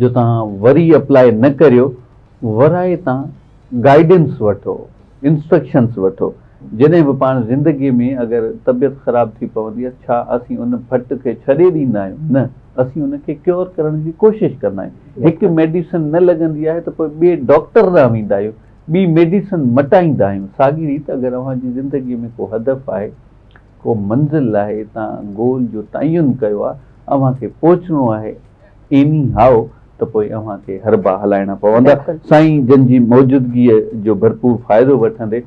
جو توهان وري اپلاء نه ڪريو ورائي تان گائيڊنس وٺو، انسٽرڪشنس وٺو. جڏهن به پاڻ زندگي ۾ اگر طبيعت خراب ٿي پوندي آهي ڇا اسين ان ڦٽ کي ڇڏي ڏيندا آهيون؟ نه، اسين ان کي ڪيور ڪرڻ جي ڪوشش ڪندا آهيون. هڪ ميڊيسن نه لڳندي آهي ته پوء ٻئي ڊاڪٽر ڏانهن ويندا آهيون، ٻي ميڊيسن مٽائيندا آهيون. ساڳي ريت اگر اوهان جي زندگي ۾ ڪو هدف آهي، ڪو منزل آهي، توهان گول جو تعين ڪيو آهي، اوهان کي پهچڻو آهي، ايني هائو ته پوء اوهان کي حربا هلائڻا پوندا. سائين جن جي موجودگيء جو ڀرپور فائدو وٺندي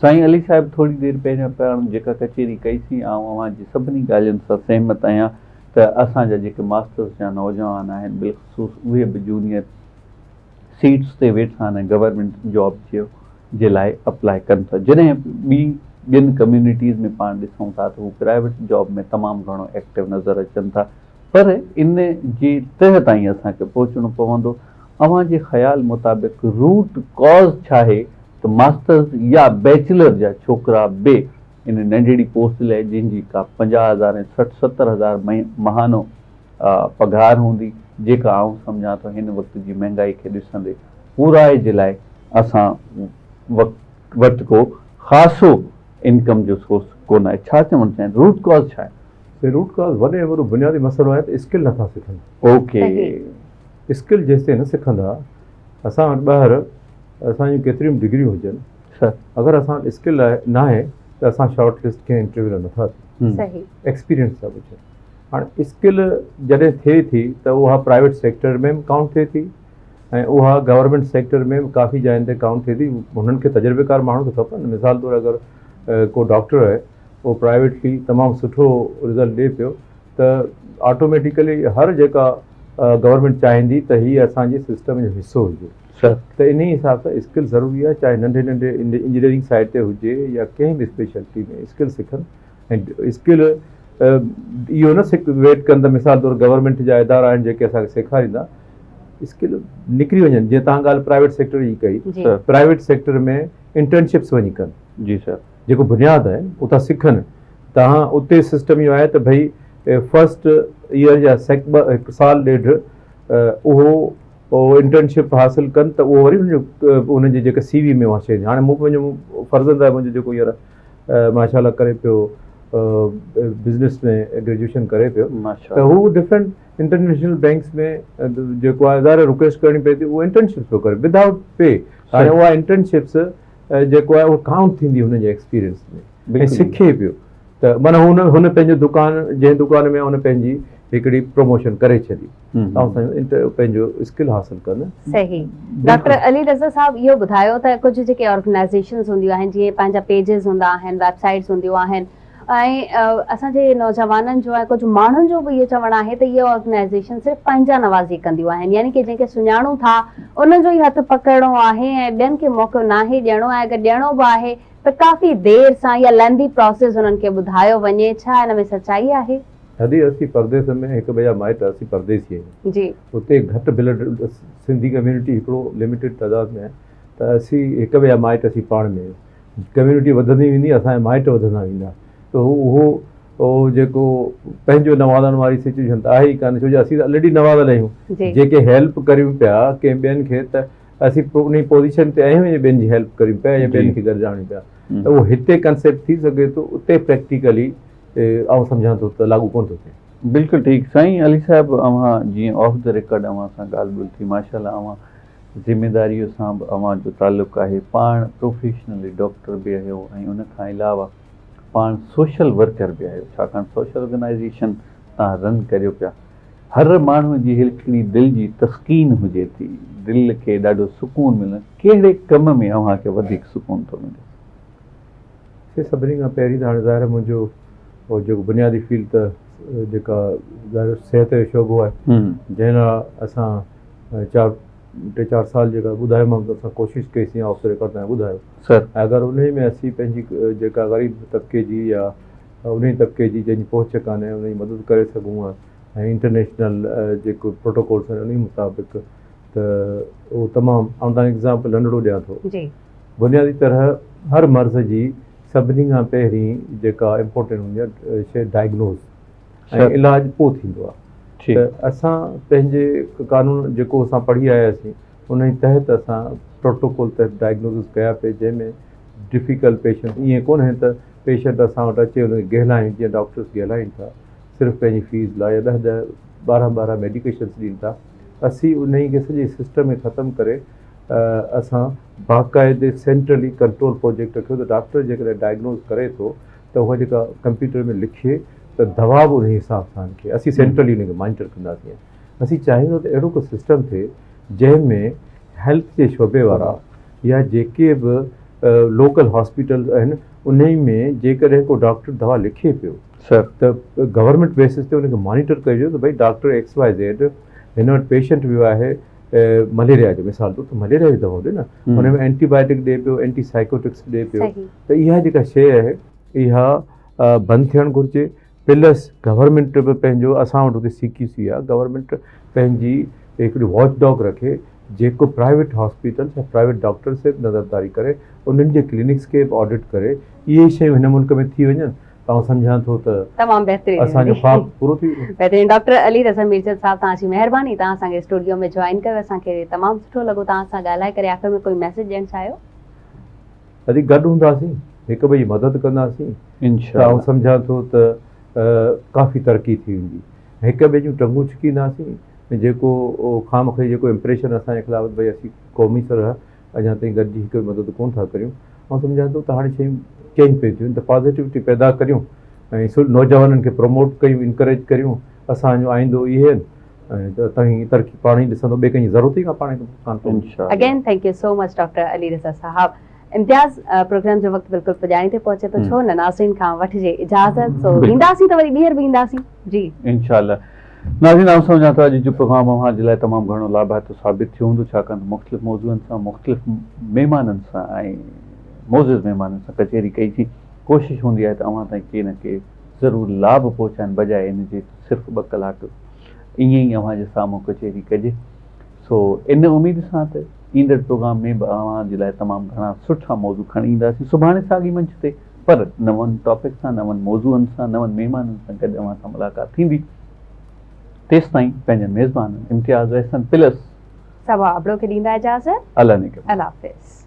سائين علي صاحب ٿوري دير پهريان پاڻ جيڪا ڪچهري ڪئي سين آئون اوهان جي سڀني ڳالهين سان سهمت آهيان ته اسان جا جيڪي ماسٽرس جا نوجوان آهن بالخصوص اهي به جونيئر سيٽس تي ويٺا آهن ۽ گورنمينٽ جاب جي لاء اپلاء ڪن ٿا جڏهن ٻي ٻين ڪميونٽيز ۾ پاڻ ڏسون ٿا ته هو پرائيويٽ جاب ۾ تمام گهڻو ايڪٽو نظر اچن ٿا پر ان جي تهه تائين اسان کي پهچڻو پوندو. اوهان جي خيال مطابق روٽ ڪاز ڇاهي ته ماسٽرز يا بيچلر جا ڇوڪرا به ان ننڍڙي پوسٽ لاء جنهن جي ڪا 50 هزار ۽ 60 70 هزار ماهانو پگهار هوندي جيڪا آئون سمجهان ٿو هن وقت جي مهنگائي کي ڏسندي پورائي جي لاء اسان وٽ ڪو خاصو انڪم جو سورس ڪونه آهي ڇا چوڻ چاهين روٽ ڪاز ڇا آهي؟ سي روٽ ڪاز وڏي ۾ وڏو بنيادي مسئلو آهي ته اسڪل نٿا سکن. اوڪي. اسڪل جيستائين نه سکندا اسان وٽ ٻاهر اسان جون ڪيتريون به ڊگريون هجن اگر اسان وٽ اسڪل ناهي ته اسان شارٽ لسٽ ڪنهن انٽرويو لاء نٿا ٿيون. ايڪسپيرينس ٿا پڇن. هاڻ اسڪل جڏهن ٿئي ٿي ته اها پرائيويٽ سيڪٽر ۾ به ڪائونٽ ٿئي ٿي ۽ اها گورنمينٽ سيڪٽر ۾ به ڪافي جاين تي ڪائونٽ ٿئي ٿي. هنن کي تجربيڪار ماڻهو ته کپن. مثال طور اگر ڪو ڊاڪٽر آهي اهو پرائيويٽلي تمام سٺو رزلٽ ڏئي پيو ته آٽوميٽيڪلي هر جيڪا گورنمينٽ چاهيندي ته هي اسان جي سسٽم جو حصو هجي ته انهي حساب سان اسڪل ضروري آهي چاهي ننڍي ننڍي انجنيئرنگ سائيڊ تي هجي يا ڪنهن به اسپيشلٽي ۾ اسڪل سکن ۽ اسڪل اهو نه سک ويٽ ڪن ته مثال طور گورنمينٽ جا ادارا آهن جيڪي اسان کي سيکاريندا اسڪل نڪري وڃن جيئن توهان ڳالهه پرائيويٽ سيڪٽر جي ڪئي پرائيويٽ سيڪٽر ۾ انٽرنشپس وڃي ڪن جي سر جيڪو بنياد آهي اتان سکن توهان اتي سسٽم اهو آهي ته ڀئي فرسٽ ايئر يا سيڪ هڪ سال ڏيڍ اهو انٽرنشپ حاصل ڪن ته اهو وري ان جو انهن جي جيڪا سي وي ۾ اها شيء هاڻي مون پنهنجو فرزند آهي منهنجو جيڪو هينئر ماشاء الله ڪري پيو بزنس ۾ گريجوئيشن ڪري پيو ته هو ڊفرنٽ انٽرنيشنل بينڪس ۾ جيڪو آهي ظاهر رڪويسٽ ڪرڻي پئي ٿي اهو انٽرنشپس پيو ڪري ودائوٽ پي هاڻي اها انٽرنشپس جيڪو آهي اهو ڪائونٽ ٿيندي هن جي ايڪسپيرينس ۾ ۽ سکي پيو ته معنيٰ هن هن پنهنجو دڪان جنهن دڪان ۾ هن پنهنجي هڪڙي پروموشن ڪري ڇڏي تان سان پنهنجو اسڪل حاصل ڪن. صحيح ڊاڪٽر علي رضا صاحب اهو ٻڌايو ته ڪجهه جيڪي آرگنائيزيشنز هونديون آهن جيئن پنهنجا پيجز هوندا آهن ويب سائيٽس هونديون آهن ۽ اسان جي نوجوانن جو ۽ ڪجهه ماڻهن جو به اهو چوڻ آهي ته اهي آرگنائيزيشن صرف پنهنجا نوازي ڪنديون آهن يعني ڪي جنهن کي سڃاڻون ٿا انهن جو ئي هٿ پڪڙڻو آهي ۽ ٻين کي موقعو ناهي ڏيڻو ۽ اگر ڏيڻو به آهي ته ڪافي دير سان يا لينڌي پراسيس انهن کي ٻڌايو وڃي ڇا ان ۾ سچائي آهي؟ ادي اسين پرديس ۾ هڪ ٻئي جا مائٽ اسين پرديسي آهيون جي اتي گهٽ بلڊ سنڌي ڪميونٽي هڪڙو لميٽيڊ تعداد ۾ آهي ته اسين هڪ ٻئي جا مائٽ اسين پاڻ ۾ آهيون ڪميونٽي وڌندي ويندي اسان جا مائٽ وڌندا ويندا ته هو اهو اهو جيڪو پنهنجو نوازڻ واري سچويشن ته آهي ئي ڪانه ڇو جو اسين ته الريڊي نوازل آهيون جيڪي هيلپ ڪريون پيا ڪنهن ٻين کي ته اسين انهي پوزيشن تي آهيون جو ٻين جي هيلپ ڪريون پيا يا ٻين کي گڏجاڻيون پيا ته اهو هتي ڪنسيپٽ ٿي سگهي ٿو اتي پريڪٽيڪلي آئون سمجهان ٿو ته لاڳو ڪونه ٿو ٿئي. بلڪل ٺيڪ سائين علي صاحب اوهان جيئن آف the record اوهان سان ڳالهه ٻولهه ٿي ماشاءالله اوهان ذميداريء سان به اوهان جو تعلق آهي، پاڻ پروفيشنلي ڊاڪٽر به آهيو ۽ ان کان علاوه پاڻ سوشل ورڪر به آهيو، ڇاڪاڻ سوشل آرگنائيزيشن توهان رن ڪريو پيا. هر ماڻهوء جي هڪڙي دل جي تسڪين هجي ٿي، دل کي ڏاڍو سڪون ملڻ، ڪهڙي ڪم ۾ اوهان کي وڌيڪ سڪون ٿو ملي؟ سي سڀني کان پهرين ته هاڻي ظاهر آهي منهنجو جيڪو بنيادي فيلڊ ته جيڪا ظاهر صحت جو شعبو آهي جنهن لاء اسان چار ٽي چار سال جيڪا ٻڌايومانو ته اسان ڪوشش ڪئي سين آف رڪارڊ تائين ٻڌايو سر اگر انهي ۾ اسين پنهنجي جيڪا غريب طبقي جي يا انهي طبقي جي جنهن جي پهچ ڪانهي انهي جي مدد ڪري سگهون ۽ انٽرنيشنل جيڪو پروٽوڪولس آهن انهي مطابق ته اهو تمام آئون تهان کي ايگزامپل ننڍڙو ڏيان ٿو جي بنيادي طرح هر مرض جي سڀني کان پهرين جيڪا امپورٽنٽ هوندي آهي شيء ڊائگنوز ۽ علاج پوء ٿيندو آهي ته اسان پنهنجي قانون جيڪو اسان پڙهي آياسين ان جي تحت اسان پروٽوڪول تحت ڊائگنوزس ڪيا پئي جنهن ۾ ڊفيڪلٽ پيشنٽ ائين ڪونهي ته پيشنٽ اسان وٽ اچي ان کي گهلائين جيئن ڊاڪٽرس گهلائين ٿا صرف پنهنجي فيس لاء يا ڏهه ڏهه ٻارهن ٻارهن ميڊيڪيشنس ڏين ٿا اسين انهي کي سڄي سسٽم کي ختم ڪري اسان باقاعدي سينٽرلي ڪنٽرول پروجيڪٽ رکيو ته ڊاڪٽر جيڪڏهن ڊائگنوز ڪري ٿو ته اها جيڪا ڪمپيوٽر ۾ لکي ته دوا به انهي حساب سان لکي اسين سينٽرلي ان کي مانيٽر ڪنداسين اسين چاهيون ٿا ته اهڙو ڪو سسٽم ٿئي جنهن ۾ هيلٿ جي شعبي وارا يا جيڪي به لوڪل هاسپيٽلز آهن انهي ۾ جيڪڏهن ڪو ڊاڪٽر دوا لکي پيو ته گورنمينٽ بيسس تي ان کي مانيٽر ڪجي ته ڀئي ڊاڪٽر ايڪس وائي زيڊ هن وٽ پيشنٽ ويو آهي مليريا جو مثال طور ته مليريا جي دوا ڏي نه ان ۾ اينٽي بائيوٽڪ ڏي پيو اينٽي سائيڪوٽڪس ڏي پيو ته اها جيڪا شيء آهي اها بند ٿيڻ گهرجي پلس گورنمينٽ به پنهنجو اسان وٽ اتي سي ڪيو سي آهي گورنمينٽ پنهنجي هڪڙي واچ ڊاگ رکي جيڪو پرائيويٽ هاسپيٽلس يا پرائيويٽ ڊاڪٽرس تي به نظرداري ڪري انهن جي ڪلينڪس کي به آڊٽ ڪري اهي شيون هن ملڪ ۾ ٿي وڃن ته آئون سمجهان ٿو ته تمام بهترين اسان جو خواب پورو ٿي ويندو. بهترين ڊاڪٽر علي رضا ميرجت صاحب توهان جي مهرباني توهان اسان کي اسٽوڊيو ۾ جوائن ڪيو اسان کي تمام سٺو لڳو توهان سان ڳالهائي ڪري آخر ۾ ڪوئي ميسيج ڏيڻ چاهيو. ادي گڏ هونداسين هڪ ٻئي جي مدد ڪنداسين ته آئون سمجهان ٿو ته ڪافي ترقي ٿي ويندي هڪ ٻئي جون ٽنگون ڇڪينداسين جيڪو خامخواه جيڪو امپريشن اسان جي خلاف ڀئي اسين قومي طرح اڃا تائين گڏجي هڪ ٻئي مدد ڪونه ٿا ڪريون. آئون سمجهان ٿو ته هاڻي شيون چينج پيون ٿيون ته پازيٽوٽي پيدا ڪريون ۽ نوجوانن کي پروموٽ ڪيون انڪريج ڪريون اسان جو آئيندو اهي آهن ۽ ته توهين ترقي پاڻ ئي ڏسندو ٻئي ڪنهن جي ضرورت ئي پاڻ کي ڪانه پوندي. Again thank you so much doctor Ali Raza صاحب. امتياز پروگرام جو وقت بلڪل پڄاڻي تي پهچي ٿو ڇو نه ناظرين کان وٺجي اجازت سو وينداسين ته وري ٻيهر به اينداسين جي. انشاء الله. ناظرين آئون سمجهان ٿو اڄ جو پروگرام اوهان جي لاء تمام گهڻو لاڀائتو ثابت ٿيو هوندو ڇاڪاڻ ته مختلف موضوعن سان مختلف مهمانن سان ۽ معزز مهمانن سان ڪچهري ڪئي سين ڪوشش هوندي آهي ته اوهان تائين ڪي نه ڪي ضرور لاڀ پهچائن بجاء ان جي ته صرف ٻه ڪلاڪ ائين ئي اوهان جي سامهون ڪچهري ڪجي سو ان اميد سان ته ايندڙ پروگرام ۾ به اوهان جي لاء تمام گهڻا سٺا موضوع کڻي اينداسين سڀاڻي ساڳي منچ تي پر نون ٽاپڪ سان نون موضوعن سان نون مهمانن سان گڏ اوهان سان ملاقات ٿيندي تيستائين پنهنجن ميزبانن امتياز احسن پلس صبا ابڙو کي ڏيندا اجازت الله نگهبان. الله حافظ.